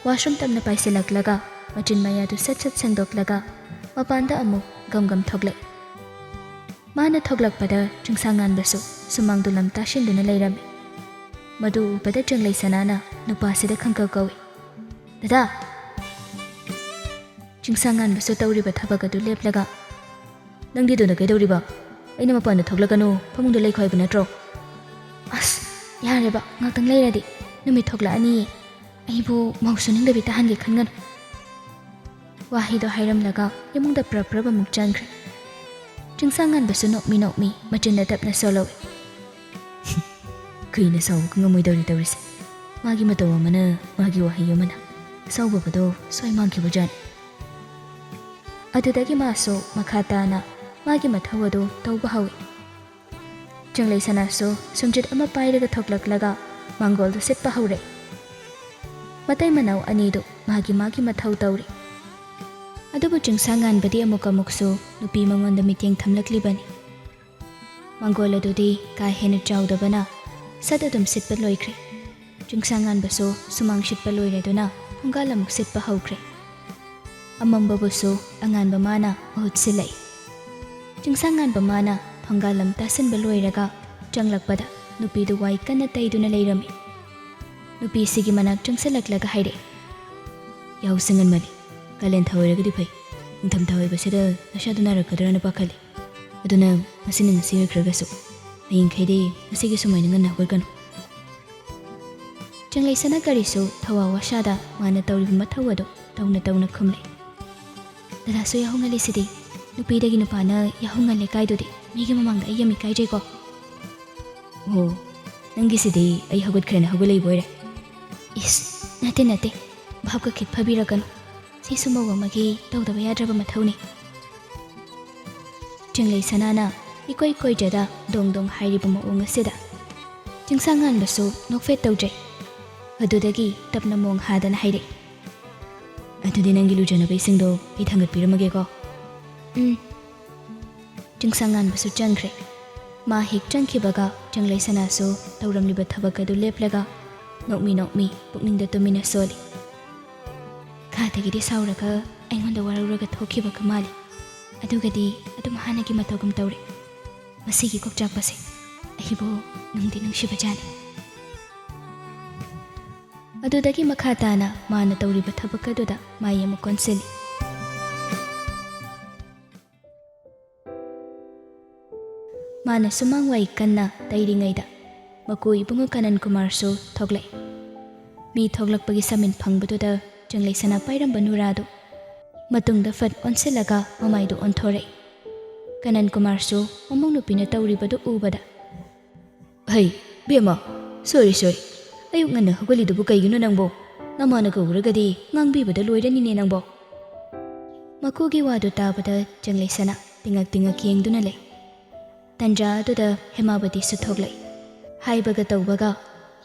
ꯋꯥꯁꯔꯨꯝ ꯇꯞꯅ ꯄꯥꯏꯁꯤꯜꯂꯛꯂꯒ, ꯃꯆꯤꯟ ꯃꯌꯥꯗꯨ ꯁꯠ ꯁꯠ ꯁꯦꯡꯗꯣꯛꯂꯒ ꯃꯄꯥꯟꯗ ꯑꯃꯨꯛ ꯒꯝ ꯒꯝ ꯊꯣꯛꯂꯛꯏ꯫ ꯃꯥꯅ ꯊꯣꯛꯂꯛꯄꯗ ꯆꯤꯡꯁꯥꯡꯉꯥꯟꯕꯁꯨ ꯁꯨꯃꯥꯡꯗꯨ ꯂꯝ ꯇꯥꯁꯤꯟꯗꯨꯅ ꯂꯩꯔꯝꯃꯤ꯫ ꯃꯗꯨ ꯎꯕꯗ ꯆꯦꯡꯂꯩ ꯁꯅꯥꯅ ꯅꯨꯄꯥꯁꯤꯗ ꯈꯪꯀꯧ ꯀꯧꯏ, "ꯗꯗꯥ!" ꯆꯤꯡꯁꯥꯡꯉꯥꯟꯕꯁꯨ ꯇꯧꯔꯤꯕ ꯊꯕꯛ ꯑꯗꯨ ꯂꯦꯞꯂꯒ, "ꯅꯪꯗꯤ ꯑꯗꯨꯗ ꯀꯩꯗꯧꯔꯤꯕ? ꯑꯩꯅ ꯃꯄꯥꯟꯗ ꯊꯣꯛꯂꯛꯀꯅꯨ, ꯐꯃꯨꯡꯗ ꯂꯩꯈꯣ ꯍꯥꯏꯕ ꯅꯠꯇ꯭ꯔꯣ?" "ꯑꯁ, ꯌꯥꯔꯦꯕ, ꯉꯥꯛꯇꯪ ꯂꯩꯔꯗꯤ ꯅꯨꯃꯤꯠ ꯊꯣꯛꯂꯛꯑꯅꯤꯌꯦ꯫ ꯑꯩꯕꯨ ꯃꯧꯁꯨ ꯅꯤꯡꯗꯕꯤ ꯇꯥꯍꯟꯒꯦ ꯈꯟꯒꯅꯨ꯫" ꯋꯥꯍꯩꯗꯣ ꯍꯥꯏꯔꯝꯂꯒ ꯏꯃꯨꯡꯗ ꯄ꯭ꯔꯞ ꯄ꯭ꯔꯞ ꯑꯃꯨꯛ ꯆꯪꯈ꯭ꯔꯦ꯫ ꯆꯤꯡꯁꯥꯡꯉꯥꯟꯕꯁꯨ ꯅꯣꯛꯃꯤ ꯅꯣꯛꯃꯤ ꯃꯆꯤꯟꯗ ꯇꯞꯅ ꯁꯣꯜꯍꯧꯏ꯫ ꯀꯨꯏꯅ ꯁꯥꯎꯕꯒ ꯉꯝꯃꯣꯏꯗꯧꯔꯤ ꯇꯧꯔꯤꯁꯦ꯫ ꯃꯥꯒꯤ ꯃꯇꯧ ꯑꯃꯅ, ꯃꯥꯒꯤ ꯋꯥꯍꯩ ꯑꯃꯅ꯫ ꯁꯥꯎꯕꯒꯗꯣ ꯁ꯭ꯋꯥꯏ ꯃꯥꯡꯈꯤꯕꯖꯥꯠꯅꯤ꯫ ꯑꯗꯨꯗꯒꯤ ꯃꯥꯁꯨ ꯃꯈꯥ ꯇꯥꯅ ꯃꯥꯒꯤ ꯃꯊꯧ ꯑꯗꯨ ꯇꯧꯕ ꯍꯧꯏ꯫ ꯆꯤꯡꯂꯩ ꯁꯅꯥꯁꯨ ꯁꯨꯝꯖꯤꯠ ꯑꯃ ꯄꯥꯏꯔꯒ ꯊꯣꯛꯂꯛꯂꯒ ꯃꯥꯡꯒꯣꯜꯗꯨ ꯁꯤꯠꯄ ꯍꯧꯔꯦ꯫ ꯃꯇꯩ ꯃꯅꯥꯎ ꯑꯅꯤꯗꯨ ꯃꯥꯒꯤ ꯃꯥꯒꯤ ꯃꯊꯧ ꯇꯧꯔꯤ꯫ ꯑꯗꯨꯕꯨ ꯆꯤꯡꯁꯥꯡꯉꯥꯟꯕꯗꯤ ꯑꯃꯨꯛ ꯑꯃꯨꯛꯁꯨ ꯅꯨꯄꯤ ꯃꯉꯣꯟꯗ ꯃꯤꯠꯌꯦꯡ ꯊꯝꯂꯛꯂꯤꯕꯅꯤ꯫ ꯃꯥꯡꯒꯣꯜ ꯑꯗꯨꯗꯤ ꯀꯥ ꯍꯦꯟꯅ ꯆꯥꯎꯗꯕꯅ ꯁꯠ ꯑꯗꯨꯝ ꯁꯤꯠꯄ ꯂꯣꯏꯈ꯭ꯔꯦ꯫ ꯆꯤꯡꯁꯥꯡꯉꯥꯟꯕꯁꯨ ꯁꯨꯃꯥꯡ ꯁꯤꯠꯄ ꯂꯣꯏꯔꯗꯨꯅ ꯊꯣꯡꯒꯥꯜ ꯑꯃꯨꯛ ꯁꯤꯠꯄ ꯍꯧꯈ꯭ꯔꯦ꯫ ꯑꯃꯝꯕꯕꯨꯁꯨ ꯑꯉꯥꯟꯕ ꯃꯥꯅ ꯃꯍꯨꯠ ꯁꯤꯜꯂꯛꯏ꯫ ꯆꯤꯡꯁꯥꯡꯉꯥꯟꯕ ꯃꯥꯅ ꯊꯣꯡꯒꯥꯜ ꯂꯝ ꯇꯥꯁꯤꯟꯕ ꯂꯣꯏꯔꯒ ꯆꯪꯂꯛꯄꯗ ꯅꯨꯄꯤꯗꯨ ꯋꯥꯏ ꯀꯟꯅ ꯇꯩꯗꯨꯅ ꯂꯩꯔꯝꯃꯤ꯫ ꯅꯨꯄꯤꯁꯤꯒꯤ ꯃꯅꯥꯛ ꯆꯪꯁꯤꯜꯂꯛꯂꯒ ꯍꯥꯏꯔꯛꯏ, "ꯌꯥꯍꯧꯁꯤ ꯉꯟꯃꯜꯂꯤ꯫ ꯀꯥꯂꯦꯟ ꯊꯥ ꯑꯣꯏꯔꯒꯗꯤ ꯐꯩ꯫ ꯅꯤꯡꯊꯝ ꯊꯥ ꯑꯣꯏꯕꯁꯤꯗ ꯅꯁꯥꯗꯨ ꯅꯥꯔꯛꯀꯗ꯭ꯔꯅ ꯄꯥꯈꯠꯂꯤ꯫ ꯑꯗꯨꯅ ꯉꯁꯤꯅ ꯉꯁꯤ ꯑꯣꯏꯈ꯭ꯔꯒꯁꯨ ꯍꯌꯦꯡꯈꯩꯗꯤ ꯉꯁꯤꯒꯤ ꯁꯨꯃꯥꯏꯅ ꯉꯟꯅ ꯍꯧꯒꯠꯀꯅꯨ꯫" ꯆꯤꯡꯂꯩꯁꯅꯥ ꯀꯔꯤꯁꯨ ꯊꯋꯥ ꯋꯥꯁꯥꯗ ꯃꯥꯅ ꯇꯧꯔꯤꯕ ꯃꯊꯧ ꯑꯗꯨ ꯇꯧꯅ ꯇꯧꯅ ꯈꯨꯝꯂꯦ꯫ "ꯗꯗꯥꯁꯨ ꯌꯥꯍꯧ ꯉꯜꯂꯤꯁꯤꯗꯤ꯫ ꯅꯨꯄꯤꯗꯒꯤ ꯅꯨꯄꯥꯅ ꯌꯥꯍꯧ ꯉꯜꯂꯦ ꯀꯥꯏꯗꯨꯗꯤ꯫ ꯃꯤꯒꯤ ꯃꯃꯥꯡꯗ ꯑꯩ ꯌꯥꯝ ꯏꯀꯥꯏꯖꯩꯀꯣ꯫" "ꯑꯣ, ꯅꯪꯒꯤꯁꯤꯗꯤ ꯑꯩ ꯍꯧꯒꯠꯈ꯭ꯔꯦꯅ ꯍꯧꯒꯠꯂꯛꯏꯕ ꯑꯣꯏꯔꯦ꯫" "ꯏꯁ, ꯅꯠꯇꯦ, ꯅꯠꯇꯦ꯫ ꯚꯥꯞꯀ ꯈꯤꯠ ꯐꯥꯕꯤꯔꯛꯀꯅꯨ꯫ ꯁꯤꯁꯨ ꯃꯧ ꯑꯃꯒꯤ ꯇꯧꯗꯕ ꯌꯥꯗ꯭ꯔꯕ ꯃꯊꯧꯅꯤ꯫" ꯆꯤꯡꯂꯩ ꯁꯅꯥꯅ ꯏꯀꯣꯏ ꯀꯣꯏꯖꯗ ꯗꯣꯡ ꯗꯣꯡ ꯍꯥꯏꯔꯤꯕ ꯃꯑꯣꯡ ꯑꯁꯤꯗ ꯆꯤꯡꯁꯥꯡꯉꯥꯟꯕꯁꯨ ꯅꯣꯛꯐꯦꯠ ꯇꯧꯖꯩ꯫ ꯑꯗꯨꯗꯒꯤ ꯇꯞꯅ ꯃꯣꯡ ꯍꯥꯗꯅ ꯍꯥꯏꯔꯛꯏ, "ꯑꯗꯨꯗꯤ ꯅꯪꯒꯤ ꯂꯨꯖꯅꯕ ꯏꯁꯤꯡꯗꯣ ꯑꯩ ꯊꯥꯡꯒꯠꯄꯤꯔꯝꯃꯒꯦꯀꯣ꯫" "ꯎꯝ꯫" ꯆꯤꯡꯁꯥꯡꯉꯥꯟꯕꯁꯨ ꯆꯪꯈ꯭ꯔꯦ꯫ ꯃꯥ ꯍꯦꯛ ꯆꯪꯈꯤꯕꯒ ꯆꯤꯡꯂꯩ ꯁꯅꯥꯁꯨ ꯇꯧꯔꯝꯂꯤꯕ ꯊꯕꯛ ꯑꯗꯨ ꯂꯦꯞꯂꯒ ꯅꯣꯛꯃꯤ ꯅꯣꯛꯃꯤ ꯄꯨꯛꯅꯤꯡꯗ ꯇꯨꯃꯤꯟꯅ ꯁꯣꯜꯂꯤ꯫ "ꯈꯥꯗꯒꯤꯗꯤ ꯁꯥꯎꯔꯒ ꯑꯩꯉꯣꯟꯗ ꯋꯥꯔꯧꯔꯒ ꯊꯣꯛꯈꯤꯕꯒ ꯃꯥꯜꯂꯤ꯫ ꯑꯗꯨꯒꯗꯤ ꯑꯗꯨꯝ ꯍꯥꯟꯅꯒꯤ ꯃꯇꯧꯒꯨꯝ ꯇꯧꯔꯦ꯫ ꯃꯁꯤꯒꯤ ꯀꯣꯛꯆꯥꯛꯄꯁꯦ ꯑꯩꯕꯨ ꯅꯨꯡꯗꯤ ꯅꯨꯡꯁꯤꯕꯖꯥꯠꯅꯤ꯫" ꯑꯗꯨꯗꯒꯤ ꯃꯈꯥ ꯇꯥꯅ ꯃꯥꯅ ꯇꯧꯔꯤꯕ ꯊꯕꯛ ꯑꯗꯨꯗ ꯃꯥꯏ ꯑꯃꯨꯛ ꯑꯣꯟꯁꯤꯜꯂꯤ꯫ ꯃꯥꯅ ꯁꯨꯃꯥꯡ ꯋꯥꯏ ꯀꯟꯅ ꯇꯩꯔꯤꯉꯩꯗ ꯃꯀꯨ ꯏꯕꯨꯡꯉꯣ ꯀꯥꯅꯟ ꯀꯨꯃꯥꯔꯁꯨ ꯊꯣꯛꯂꯛꯏ꯫ ꯃꯤ ꯊꯣꯛꯂꯛꯄꯒꯤ ꯁꯃꯤꯟ ꯐꯪꯕꯗꯨꯗ ꯆꯤꯡꯂꯩ ꯁꯅꯥ ꯄꯥꯏꯔꯝꯕ ꯅꯨꯔꯥꯗꯨ ꯃꯇꯨꯡꯗ ꯐꯠ ꯑꯣꯟꯁꯤꯜꯂꯒ ꯃꯃꯥꯏꯗꯨ ꯑꯣꯟꯊꯣꯔꯛꯏ꯫ ꯀꯅꯟ ꯀꯨꯃꯥꯔꯁꯨ ꯃꯃꯧ ꯅꯨꯄꯤꯅ ꯇꯧꯔꯤꯕꯗꯨ ꯎꯕꯗ, "ꯍꯩ, ꯕꯦꯝꯃ, ꯁꯣꯔꯤ, ꯁꯣꯔꯤ꯫ ꯑꯌꯨꯛ ꯉꯟꯅ ꯍꯧꯒꯠꯂꯤꯗꯨꯕꯨ ꯀꯩꯒꯤꯅꯣ ꯅꯪꯕꯣ? ꯅꯃꯥꯅ ꯀꯧꯔꯒꯗꯤ ꯉꯥꯡꯕꯤꯕꯗ ꯂꯣꯏꯔꯅꯤꯅꯦ ꯅꯪꯕꯣ?" ꯃꯀꯨꯒꯤ ꯋꯥꯗꯨ ꯇꯥꯕꯗ ꯆꯪꯂꯩꯁꯅꯥ ꯇꯤꯉꯛ ꯇꯤꯉꯛ ꯌꯦꯡꯗꯨꯅ ꯂꯩ꯫ ꯇꯟꯖꯥ ꯑꯗꯨꯗ ꯍꯦꯃꯥꯕꯇꯤꯁꯨ ꯊꯣꯛꯂꯛꯏ꯫ ꯍꯥꯏꯕꯒ ꯇꯧꯕꯒ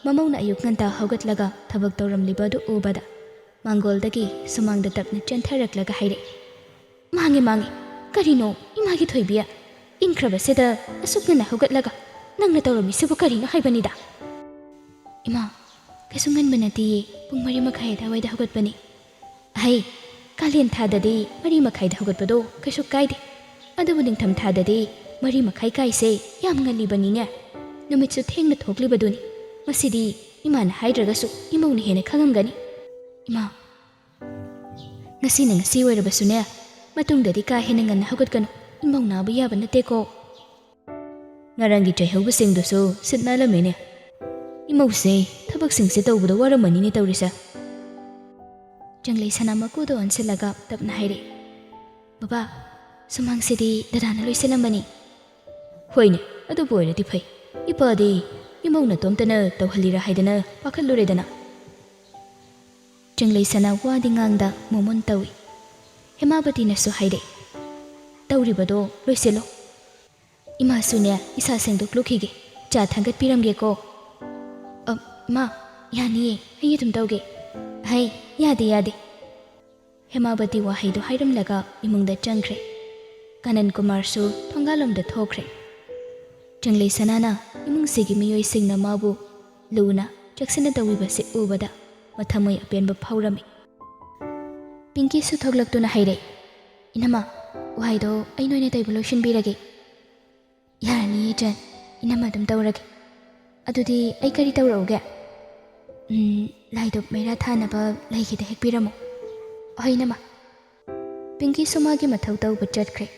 ꯃꯃꯧꯅ ꯑꯌꯨꯛ ꯉꯟꯇꯥ ꯍꯧꯒꯠꯂꯒ ꯊꯕꯛ ꯇꯧꯔꯝꯂꯤꯕ ꯑꯗꯨ ꯎꯕꯗ ꯃꯥꯡꯒꯣꯜꯗꯒꯤ ꯁꯨꯃꯥꯡꯗ ꯇꯞꯅ ꯆꯦꯟꯊꯔꯛꯂꯒ ꯍꯥꯏꯔꯛꯏ, "ꯃꯥꯡꯉꯦ, ꯃꯥꯡꯉꯦ꯫ ꯀꯔꯤꯅꯣ, ꯏꯃꯥꯒꯤ ꯊꯣꯏꯕꯤ? ꯏꯪꯈ꯭ꯔꯕꯁꯤꯗ ꯑꯁꯨꯛ ꯉꯟꯅ ꯍꯧꯒꯠꯂꯒ ꯅꯪꯅ ꯇꯧꯔꯝꯃꯤꯁꯤꯕꯨ ꯀꯔꯤꯅꯣ ꯍꯥꯏꯕꯅꯤꯗ?" "ꯏꯃꯥ, ꯀꯩꯁꯨ ꯉꯟꯕ ꯅꯠꯇꯤꯌꯦ, ꯄꯨꯡ ꯃꯔꯤ ꯃꯈꯥꯏ ꯑꯗꯨꯋꯥꯏꯗ ꯍꯧꯒꯠꯄꯅꯤ꯫ ꯑꯍꯩ, ꯀꯥꯂꯦꯟ ꯊꯥꯗꯗꯤ ꯃꯔꯤ ꯃꯈꯥꯏꯗ ꯍꯧꯒꯠꯄꯗꯣ ꯀꯩꯁꯨ ꯀꯥꯏꯗꯦ꯫ ꯑꯗꯨꯕꯨ ꯅꯤꯡꯊꯝ ꯊꯥꯗꯗꯤ ꯃꯔꯤ ꯃꯈꯥꯏ ꯀꯥꯏꯁꯦ ꯌꯥꯝ ꯉꯜꯂꯤꯕꯅꯤꯅꯦ꯫ ꯅꯨꯃꯤꯠꯁꯨ ꯊꯦꯡꯅ ꯊꯣꯛꯂꯤꯕꯗꯨꯅꯤ꯫ ꯃꯁꯤꯗꯤ ꯏꯃꯥꯅ ꯍꯥꯏꯗ꯭ꯔꯒꯁꯨ ꯏꯃꯧꯅ ꯍꯦꯟꯅ ꯈꯪꯉꯝꯒꯅꯤ꯫ ꯏꯃꯥ, ꯉꯁꯤꯅ ꯉꯁꯤ ꯑꯣꯏꯔꯕꯁꯨꯅꯦ, ꯃꯇꯨꯡꯗꯗꯤ ꯀꯥ ꯍꯦꯟꯅ ꯉꯟꯅ ꯍꯧꯒꯠꯀꯅꯨ꯫ ꯏꯃꯧ ꯅꯥꯕ ꯌꯥꯕ ꯅꯠꯇꯦꯀꯣ꯫" "ꯉꯔꯥꯡꯒꯤ ꯆꯩꯍꯧꯕꯁꯤꯡꯗꯨꯁꯨ ꯁꯤꯠ ꯅꯥꯜꯂꯝꯃꯦꯅꯦ꯫ ꯏꯃꯧꯁꯦ ꯊꯕꯛꯁꯤꯡꯁꯦ ꯇꯧꯕꯗ ꯋꯥꯔꯝꯃꯅꯤꯅꯦ ꯇꯧꯔꯤꯁꯦ꯫" ꯆꯪꯂꯩꯁꯅꯥ ꯃꯀꯨꯗ ꯑꯣꯟꯁꯤꯜꯂꯒ ꯇꯞꯅ ꯍꯥꯏꯔꯛꯏ, "ꯕꯕꯥ, ꯁꯨꯃꯥꯡꯁꯤꯗꯤ ꯗꯗꯥꯅ ꯂꯣꯏꯁꯤꯜꯂꯝꯕꯅꯤ꯫" "ꯍꯣꯏꯅꯦ, ꯑꯗꯨꯕꯨ ꯑꯣꯏꯔꯗꯤ ꯐꯩ꯫ ꯏꯄꯥꯗꯤ ꯏꯃꯧ ꯅꯇꯣꯝꯇꯅ ꯇꯧꯍꯜꯂꯤꯔꯥ ꯍꯥꯏꯗꯅ ꯄꯥꯈꯠꯂꯨꯔꯦꯗꯅ꯫" ꯆꯪꯂꯩꯁꯅꯥ ꯋꯥꯗꯤ ꯉꯥꯡꯗ ꯃꯣꯃꯣꯟ ꯇꯧꯏ꯫ ꯍꯦꯃꯥꯕꯇꯤꯅꯁꯨ ꯍꯥꯏꯔꯛꯏ, "ꯇꯧꯔꯤꯕꯗꯣ ꯂꯣꯏꯁꯤꯜꯂꯣ꯫ ꯏꯃꯥꯁꯨꯅꯦ, ꯏꯁꯥ ꯁꯦꯡꯗꯣꯛꯂꯨꯈꯤꯒꯦ꯫ ꯆꯥ ꯊꯥꯡꯒꯠꯄꯤꯔꯝꯒꯦꯀꯣ꯫" "ꯑ, ꯏꯃꯥ, ꯌꯥꯅꯤꯌꯦ, ꯑꯩ ꯑꯗꯨꯝ ꯇꯧꯒꯦ꯫" "ꯍꯩ, ꯌꯥꯗꯦ, ꯌꯥꯗꯦ꯫" ꯍꯦꯃꯥꯕꯇꯤ ꯋꯥꯍꯩꯗꯨ ꯍꯥꯏꯔꯝꯂꯒ ꯏꯃꯨꯡꯗ ꯆꯪꯈ꯭ꯔꯦ꯫ ꯀꯥꯅꯟ ꯀꯨꯃꯥꯔꯁꯨ ꯊꯣꯡꯒꯥꯜꯂꯣꯝꯗ ꯊꯣꯛꯈ꯭ꯔꯦ꯫ ꯆꯪꯂꯩꯁꯅꯥꯅ ꯏꯃꯨꯡꯁꯤꯒꯤ ꯃꯤꯑꯣꯏꯁꯤꯡꯅ ꯃꯥꯕꯨ ꯂꯨꯅ ꯆꯦꯛꯁꯤꯟꯅ ꯇꯧꯕꯤꯕꯁꯤ ꯎꯕꯗ ꯃꯊꯃꯣꯏ ꯑꯄꯦꯟꯕ ꯐꯥꯎꯔꯝꯃꯤ꯫ ꯄꯤꯡꯀꯤꯁꯨ ꯊꯣꯛꯂꯛꯇꯨꯅ ꯍꯥꯏꯔꯛꯏ, "ꯏꯅꯝꯃ, ꯋꯥꯍꯩꯗꯣ ꯑꯩꯅ ꯑꯣꯏꯅ ꯇꯩꯕ ꯂꯣꯏꯁꯤꯟꯕꯤꯔꯒꯦ꯫" "ꯌꯥꯔꯅꯤ ꯏꯆꯟ, ꯏꯅꯝꯃ ꯑꯗꯨꯝ ꯇꯧꯔꯒꯦ꯫ ꯑꯗꯨꯗꯤ ꯑꯩ ꯀꯔꯤ ꯇꯧꯔꯛꯎꯒꯦ?" "ꯎꯝ, ꯂꯥꯏꯗꯨꯛ ꯃꯩꯔꯥ ꯊꯥꯅꯕ ꯂꯩꯈꯤꯗ ꯍꯦꯛꯄꯤꯔꯝꯃꯨ꯫" "ꯍꯣꯏ ꯏꯅꯝꯃ꯫" ꯄꯤꯡꯀꯤꯁꯨ ꯃꯥꯒꯤ ꯃꯊꯧ ꯇꯧꯕ ꯆꯠꯈ꯭ꯔꯦ꯫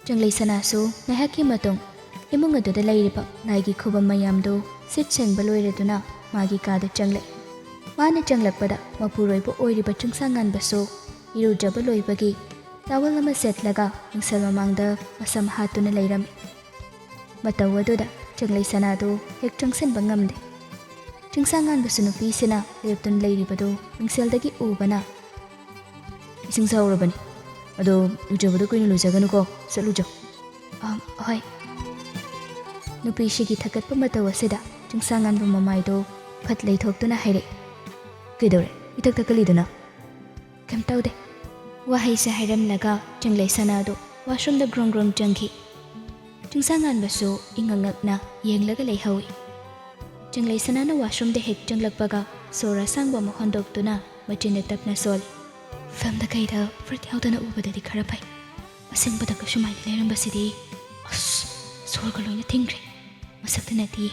ꯆꯪꯂꯩꯁꯅꯥꯁꯨ ꯉꯥꯏꯍꯥꯛꯀꯤ ꯃꯇꯨꯡ ꯏꯃꯨꯡ ꯑꯗꯨꯗ ꯂꯩꯔꯤꯕ ꯂꯥꯏꯒꯤ ꯈꯨꯕꯝ ꯃꯌꯥꯝꯗꯨ ꯁꯤꯠ ꯁꯦꯡꯕ ꯂꯣꯏꯔꯗꯨꯅ ꯃꯥꯒꯤ ꯀꯥꯗ ꯆꯪꯂꯛꯏ꯫ ꯃꯥꯅ ꯆꯪꯂꯛꯄꯗ ꯃꯄꯨꯔꯣꯏꯕ ꯑꯣꯏꯔꯤꯕ ꯆꯤꯡꯁꯥꯡꯉꯥꯟꯕꯁꯨ ꯏꯔꯨꯖꯕ ꯂꯣꯏꯕꯒꯤ ꯇꯥꯋꯦꯜ ꯑꯃ ꯁꯦꯠꯂꯒ ꯃꯤꯡꯁꯦꯜ ꯃꯃꯥꯡꯗ ꯃꯁꯝ ꯍꯥꯠꯇꯨꯅ ꯂꯩꯔꯝꯃꯤ꯫ ꯃꯇꯧ ꯑꯗꯨꯗ ꯆꯪꯂꯩ ꯁꯅꯥꯗꯨ ꯍꯦꯛ ꯆꯪꯁꯤꯟꯕ ꯉꯝꯗꯦ꯫ ꯆꯤꯡꯁꯥꯡꯉꯥꯟꯕꯁꯨ ꯅꯨꯄꯤꯁꯤꯅ ꯂꯦꯞꯇꯨꯅ ꯂꯩꯔꯤꯕꯗꯨ ꯃꯤꯡꯁꯦꯜꯗꯒꯤ ꯎꯕꯅ, "ꯏꯁꯤꯡ ꯁꯥꯍꯧꯔꯕꯅꯤ, ꯑꯗꯣ ꯂꯨꯖꯕꯗꯣ ꯀꯨꯏꯅ ꯂꯨꯖꯒꯅꯨꯀꯣ, ꯁꯠ ꯂꯨꯖꯧ꯫" "ꯑ, ꯍꯣꯏ꯫" ꯅꯨꯄꯤꯁꯤꯒꯤ ꯊꯀꯠꯄ ꯃꯇꯧ ꯑꯁꯤꯗ ꯆꯤꯡꯁꯥꯡꯉꯥꯟꯕ ꯃꯃꯥꯏꯗꯣ ꯐꯠ ꯂꯩꯊꯣꯛꯇꯨꯅ ꯍꯥꯏꯔꯛꯏ, "ꯀꯩꯗꯧꯔꯦ? ꯏꯊꯛ ꯊꯛꯀꯠꯂꯤꯗꯨꯅ?" "ꯀꯩꯝ ꯇꯧꯗꯦ꯫" ꯋꯥꯍꯩꯁꯦ ꯍꯥꯏꯔꯝꯂꯒ ꯆꯤꯡꯂꯩ ꯁꯅꯥꯗꯨ ꯋꯥꯁꯔꯨꯝꯗ ꯒ꯭ꯔꯣꯡ ꯒ꯭ꯔꯣꯡ ꯆꯪꯈꯤ꯫ ꯆꯤꯡꯁꯥꯡꯉꯥꯟꯕꯁꯨ ꯏꯉꯛ ꯉꯛꯅ ꯌꯦꯡꯂꯒ ꯂꯩꯍꯧꯏ꯫ ꯆꯤꯡꯂꯩ ꯁꯅꯥꯅ ꯋꯥꯁꯔꯨꯝꯗ ꯍꯦꯛ ꯆꯪꯂꯛꯄꯒ ꯁꯣꯔ ꯑꯁꯥꯡꯕ ꯑꯃ ꯍꯣꯟꯗꯣꯛꯇꯨꯅ ꯃꯆꯤꯟꯗ ꯇꯞꯅ ꯁꯣꯜꯂꯤ꯫ "ꯐꯤꯂꯝꯗ ꯀꯩꯗ ꯐꯨꯔꯤꯠ ꯌꯥꯎꯗꯅ ꯎꯕꯗꯗꯤ ꯈꯔ ꯐꯩ꯫ ꯑꯁꯦꯡꯕꯗꯒ ꯁꯨꯃꯥꯏꯅ ꯂꯩꯔꯝꯕꯁꯤꯗꯤ, ꯑꯁ, ꯁꯣꯔꯒ ꯂꯣꯏꯅ ꯊꯤꯡꯈ꯭ꯔꯦ꯫ ꯃꯁꯛꯇ ꯅꯠꯇꯤꯌꯦ,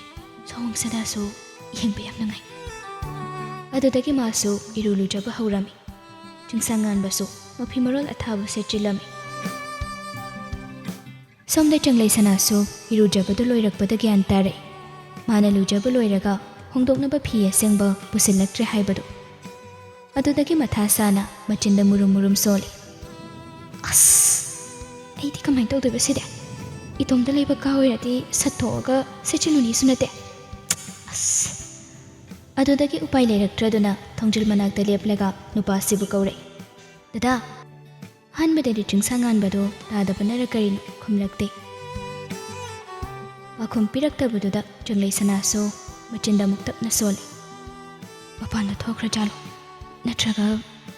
ꯁꯑꯣꯡ ꯁꯥꯗꯥꯁꯨ ꯌꯦꯡꯕ ꯌꯥꯝ ꯅꯨꯡꯉꯥꯏ꯫" ꯑꯗꯨꯗꯒꯤ ꯃꯥꯁꯨ ꯏꯔꯨ ꯂꯨꯖꯕ ꯍꯧꯔꯝꯃꯤ꯫ ꯆꯤꯡꯁꯥꯡꯉꯥꯟꯕꯁꯨ ꯃꯐꯤ ꯃꯔꯣꯜ ꯑꯊꯥꯕ ꯁꯦꯠꯆꯤꯜꯂꯝꯃꯤ꯫ ꯁꯣꯝꯗ ꯆꯤꯡꯂꯩ ꯁꯅꯥꯁꯨ ꯏꯔꯨꯖꯕꯗꯨ ꯂꯣꯏꯔꯛꯄꯗ ꯒ꯭ꯌꯥꯟ ꯇꯥꯔꯛꯏ꯫ ꯃꯥꯅ ꯂꯨꯖꯕ ꯂꯣꯏꯔꯒ ꯍꯣꯡꯗꯣꯛꯅꯕ ꯐꯤ ꯑꯁꯦꯡꯕ ꯄꯨꯁꯤꯜꯂꯛꯇ꯭ꯔꯦ ꯍꯥꯏꯕꯗꯨ꯫ ꯑꯗꯨꯗꯒꯤ ꯃꯊꯥ ꯁꯥꯅ ꯃꯆꯤꯟꯗ ꯃꯨꯔꯨꯝ ꯃꯨꯔꯨꯝ ꯁꯣꯜꯂꯤ꯫ "ꯑꯁ, ꯑꯩꯗꯤ ꯀꯃꯥꯏꯅ ꯇꯧꯗꯣꯏꯕ ꯁꯤꯗꯤ? ꯏꯇꯣꯝꯇ ꯂꯩꯕ ꯀꯥ ꯑꯣꯏꯔꯗꯤ ꯁꯠꯊꯣꯛꯑꯒ ꯁꯦꯠꯆꯤꯜꯂꯨꯅꯤꯁꯨ ꯅꯠꯇꯦ꯫ ꯑꯁ꯫" ꯑꯗꯨꯗꯒꯤ ꯎꯄꯥꯏ ꯂꯩꯔꯛꯇ꯭ꯔꯗꯨꯅ ꯊꯣꯡꯖꯤꯜ ꯃꯅꯥꯛꯇ ꯂꯦꯞꯂꯒ ꯅꯨꯄꯥꯁꯤꯕꯨ ꯀꯧꯔꯛꯏ, "ꯗꯗꯥ!" ꯑꯍꯥꯟꯕꯗꯗꯤ ꯆꯤꯡꯁꯥꯡꯉꯥꯟꯕꯗꯣ ꯇꯥꯗꯕꯅꯔ ꯀꯔꯤꯅꯣ ꯈꯨꯝꯂꯛꯇꯦ꯫ ꯄꯥꯎꯈꯨꯝ ꯄꯤꯔꯛꯇꯕꯗꯨꯗ ꯆꯤꯡꯂꯩ ꯁꯅꯥꯁꯨ ꯃꯆꯤꯟꯗ ꯑꯃꯨꯛ ꯇꯞꯅ ꯁꯣꯜꯂꯤ, "ꯃꯄꯥꯟꯗ ꯊꯣꯛꯈ꯭ꯔꯖꯥꯠꯂꯣ? ꯅꯠꯇ꯭ꯔꯒ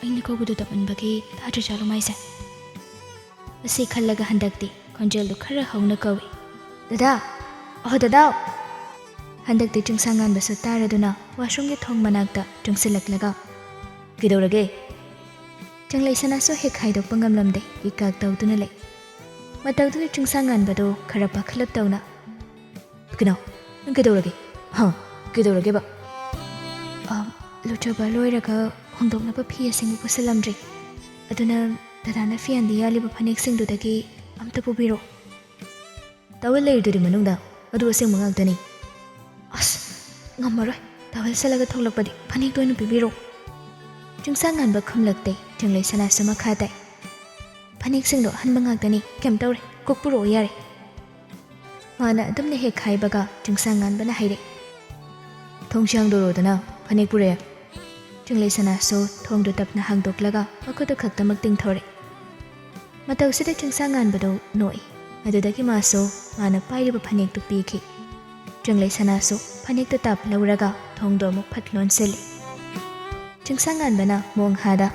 ꯑꯩꯅ ꯀꯧꯕꯗꯨ ꯇꯞꯃꯟꯕꯒꯤ ꯇꯥꯗ꯭ꯔꯖꯥꯠꯂꯣ ꯃꯥꯏꯁꯦ?" ꯑꯁꯤ ꯈꯜꯂꯒ ꯍꯟꯗꯛꯇꯤ ꯈꯣꯟꯖꯦꯜꯗꯨ ꯈꯔ ꯍꯧꯅ ꯀꯧꯏ, "ꯗꯗꯥ!" "ꯑꯍꯣ ꯗꯗꯥ!" ꯍꯟꯗꯛꯇꯤ ꯆꯤꯡꯁꯥꯡꯉꯥꯟꯕꯁꯨ ꯇꯥꯔꯗꯨꯅ ꯋꯥꯁꯔꯨꯝꯒꯤ ꯊꯣꯡ ꯃꯅꯥꯛꯇ ꯆꯪꯁꯤꯜꯂꯛꯂꯒ, "ꯀꯩꯗꯧꯔꯒꯦ?" ꯆꯤꯡꯂꯩ ꯁꯅꯥꯁꯨ ꯍꯦꯛ ꯍꯥꯏꯗꯣꯛꯄ ꯉꯝꯂꯝꯗꯦ, ꯀꯤꯛ ꯀꯥꯛ ꯇꯧꯗꯨꯅ ꯂꯩ꯫ ꯃꯇꯧꯗꯨꯗ ꯆꯤꯡꯁꯥꯡꯉꯥꯟꯕꯗꯨ ꯈꯔ ꯄꯥꯈꯠꯂꯞ ꯇꯧꯅ, "ꯀꯩꯅꯣ? ꯅꯪ ꯀꯩꯗꯧꯔꯒꯦ? ꯍꯥ? ꯀꯩꯗꯧꯔꯒꯦꯕ?" "ꯑ, ꯂꯨꯖꯕ ꯂꯣꯏꯔꯒ ꯍꯣꯡꯗꯣꯛꯅꯕ ꯐꯤ ꯑꯁꯦꯡꯕ ꯄꯨꯁꯤꯜꯂꯝꯗ꯭ꯔꯤ꯫ ꯑꯗꯨꯅ ꯗꯗꯥꯅ ꯐꯤ ꯑꯟꯗꯤ ꯌꯥꯜꯂꯤꯕ ꯐꯅꯦꯛꯁꯤꯡꯗꯨꯗꯒꯤ ꯑꯝꯇ ꯄꯨꯕꯤꯔꯣ꯫" "ꯇꯥꯋꯦꯜ ꯂꯩꯔꯤꯗꯨꯗꯤ ꯃꯅꯨꯡꯗ, ꯑꯗꯨ ꯑꯁꯦꯡꯕ ꯉꯥꯛꯇꯅꯤ꯫" "ꯑꯁ, ꯉꯝꯃꯔꯣꯏ, ꯇꯥꯋꯦꯜ ꯁꯦꯠꯂꯒ ꯊꯣꯛꯂꯛꯄꯗꯤ ꯐꯅꯦꯛꯇꯣ ꯑꯣꯏꯅ ꯄꯤꯕꯤꯔꯣ꯫" ꯆꯤꯡꯁꯥꯡꯉꯥꯟꯕ ꯈꯨꯝꯂꯛꯇꯦ, ꯆꯤꯡꯂꯩ ꯁꯅꯥꯁꯨ ꯃꯈꯥ ꯇꯥꯏ꯫ ꯑꯅꯦꯛꯁꯤꯡꯗꯣ ꯑꯍꯟꯕ ꯉꯥꯛꯇꯅꯤ, ꯀꯩꯝ ꯇꯧꯔꯦ, ꯀꯣꯛ ꯄꯨꯔꯛꯑꯣ ꯌꯥꯔꯦ꯫ ꯃꯥꯅ ꯑꯗꯨꯝꯅ ꯍꯦꯛ ꯍꯥꯏꯕꯒ ꯆꯤꯡꯁꯥꯡꯉꯥꯟꯕꯅ ꯍꯥꯏꯔꯛꯏ, "ꯊꯣꯡꯁꯦ ꯍꯥꯡꯗꯣꯔꯛꯑꯣꯗꯅ, ꯐꯅꯦꯛ ꯄꯨꯔꯛꯑꯦ꯫" ꯆꯤꯡꯂꯩ ꯁꯅꯥꯁꯨ ꯊꯣꯡꯗꯨ ꯇꯞꯅ ꯍꯥꯡꯗꯣꯛꯂꯒ ꯃꯈꯨꯠꯇꯨ ꯈꯛꯇꯃꯛ ꯇꯤꯡꯊꯣꯔꯛꯏ꯫ ꯃꯇꯧꯁꯤꯗ ꯆꯤꯡꯁꯥꯡꯉꯥꯟꯕꯗꯨ ꯅꯣꯛꯏ꯫ ꯑꯗꯨꯗꯒꯤ ꯃꯥꯁꯨ ꯃꯥꯅ ꯄꯥꯏꯔꯤꯕ ꯐꯅꯦꯛꯇꯨ ꯄꯤꯈꯤ꯫ ꯆꯤꯡꯂꯩ ꯁꯅꯥꯁꯨ ꯐꯅꯦꯛꯇꯨ ꯇꯥꯞ ꯂꯧꯔꯒ ꯊꯣꯡꯗꯣ ꯑꯃꯨꯛ ꯐꯠ ꯂꯣꯟꯁꯤꯜꯂꯤ꯫ ꯆꯤꯡꯁꯥꯡꯉꯥꯟꯕꯅ ꯃꯣꯡꯍꯥꯗ,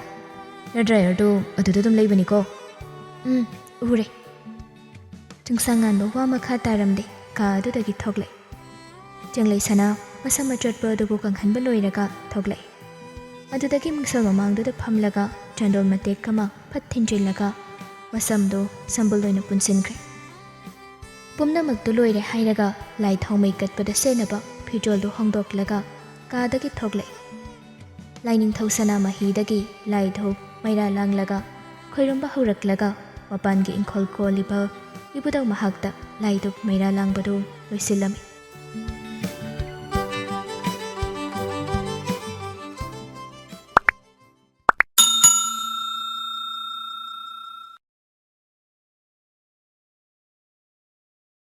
"ꯅ ꯗ꯭ꯔꯥꯏꯌꯔꯗꯨ ꯑꯗꯨꯗ ꯑꯗꯨꯝ ꯂꯩꯕꯅꯤꯀꯣ?" "ꯎꯝ, ꯎꯔꯦ꯫" ꯆꯤꯡꯁꯥꯡꯉꯥꯟꯕ ꯋꯥ ꯃꯈꯥ ꯇꯥꯔꯝꯗꯦ, ꯀꯥ ꯑꯗꯨꯗꯒꯤ ꯊꯣꯛꯂꯛꯏ꯫ ꯆꯤꯡꯂꯩ ꯁꯅꯥ ꯃꯁꯝ ꯑꯆꯣꯠꯄ ꯑꯗꯨꯕꯨ ꯀꯪꯍꯟꯕ ꯂꯣꯏꯔꯒ ꯊꯣꯛꯂꯛꯏ꯫ ꯑꯗꯨꯗꯒꯤ ꯃꯤꯡꯁꯦꯜ ꯃꯃꯥꯡꯗꯨꯗ ꯐꯝꯂꯒ ꯆꯟꯗꯣꯜ ꯃꯇꯦꯛ ꯑꯃ ꯐꯠ ꯊꯤꯟꯖꯤꯜꯂꯒ ꯃꯁꯝꯗꯨ ꯁꯝꯕꯨꯜ ꯑꯣꯏꯅ ꯄꯨꯟꯁꯤꯟꯈ꯭ꯔꯦ꯫ ꯄꯨꯝꯅꯃꯛꯇꯨ ꯂꯣꯏꯔꯦ ꯍꯥꯏꯔꯒ ꯂꯥꯏ ꯊꯥꯎꯃꯩ ꯀꯠꯄꯗ ꯁꯦꯠꯅꯕ ꯐꯤꯖꯣꯜꯗꯨ ꯍꯣꯡꯗꯣꯛꯂꯒ ꯀꯥꯗꯒꯤ ꯊꯣꯛꯂꯛꯏ꯫ ꯂꯥꯏꯅꯤꯡꯊꯧ ꯁꯅꯥꯃꯍꯤꯗꯒꯤ ꯂꯥꯏ ꯙꯨꯞ ꯃꯩꯔꯥ ꯂꯥꯡꯂꯒ ꯈꯣꯏꯔꯨꯝꯕ ꯍꯧꯔꯛꯂꯒ ꯃꯄꯥꯟꯒꯤ ꯏꯪꯈꯣꯜ ꯀꯣꯜꯂꯤꯕ ꯏꯕꯨꯙꯧ ꯃꯍꯥꯛꯇ ꯂꯥꯏ ꯙꯨꯞ ꯃꯩꯔꯥ ꯂꯥꯡꯕꯗꯨ ꯂꯣꯏꯁꯤꯜꯂꯝꯃꯤ꯫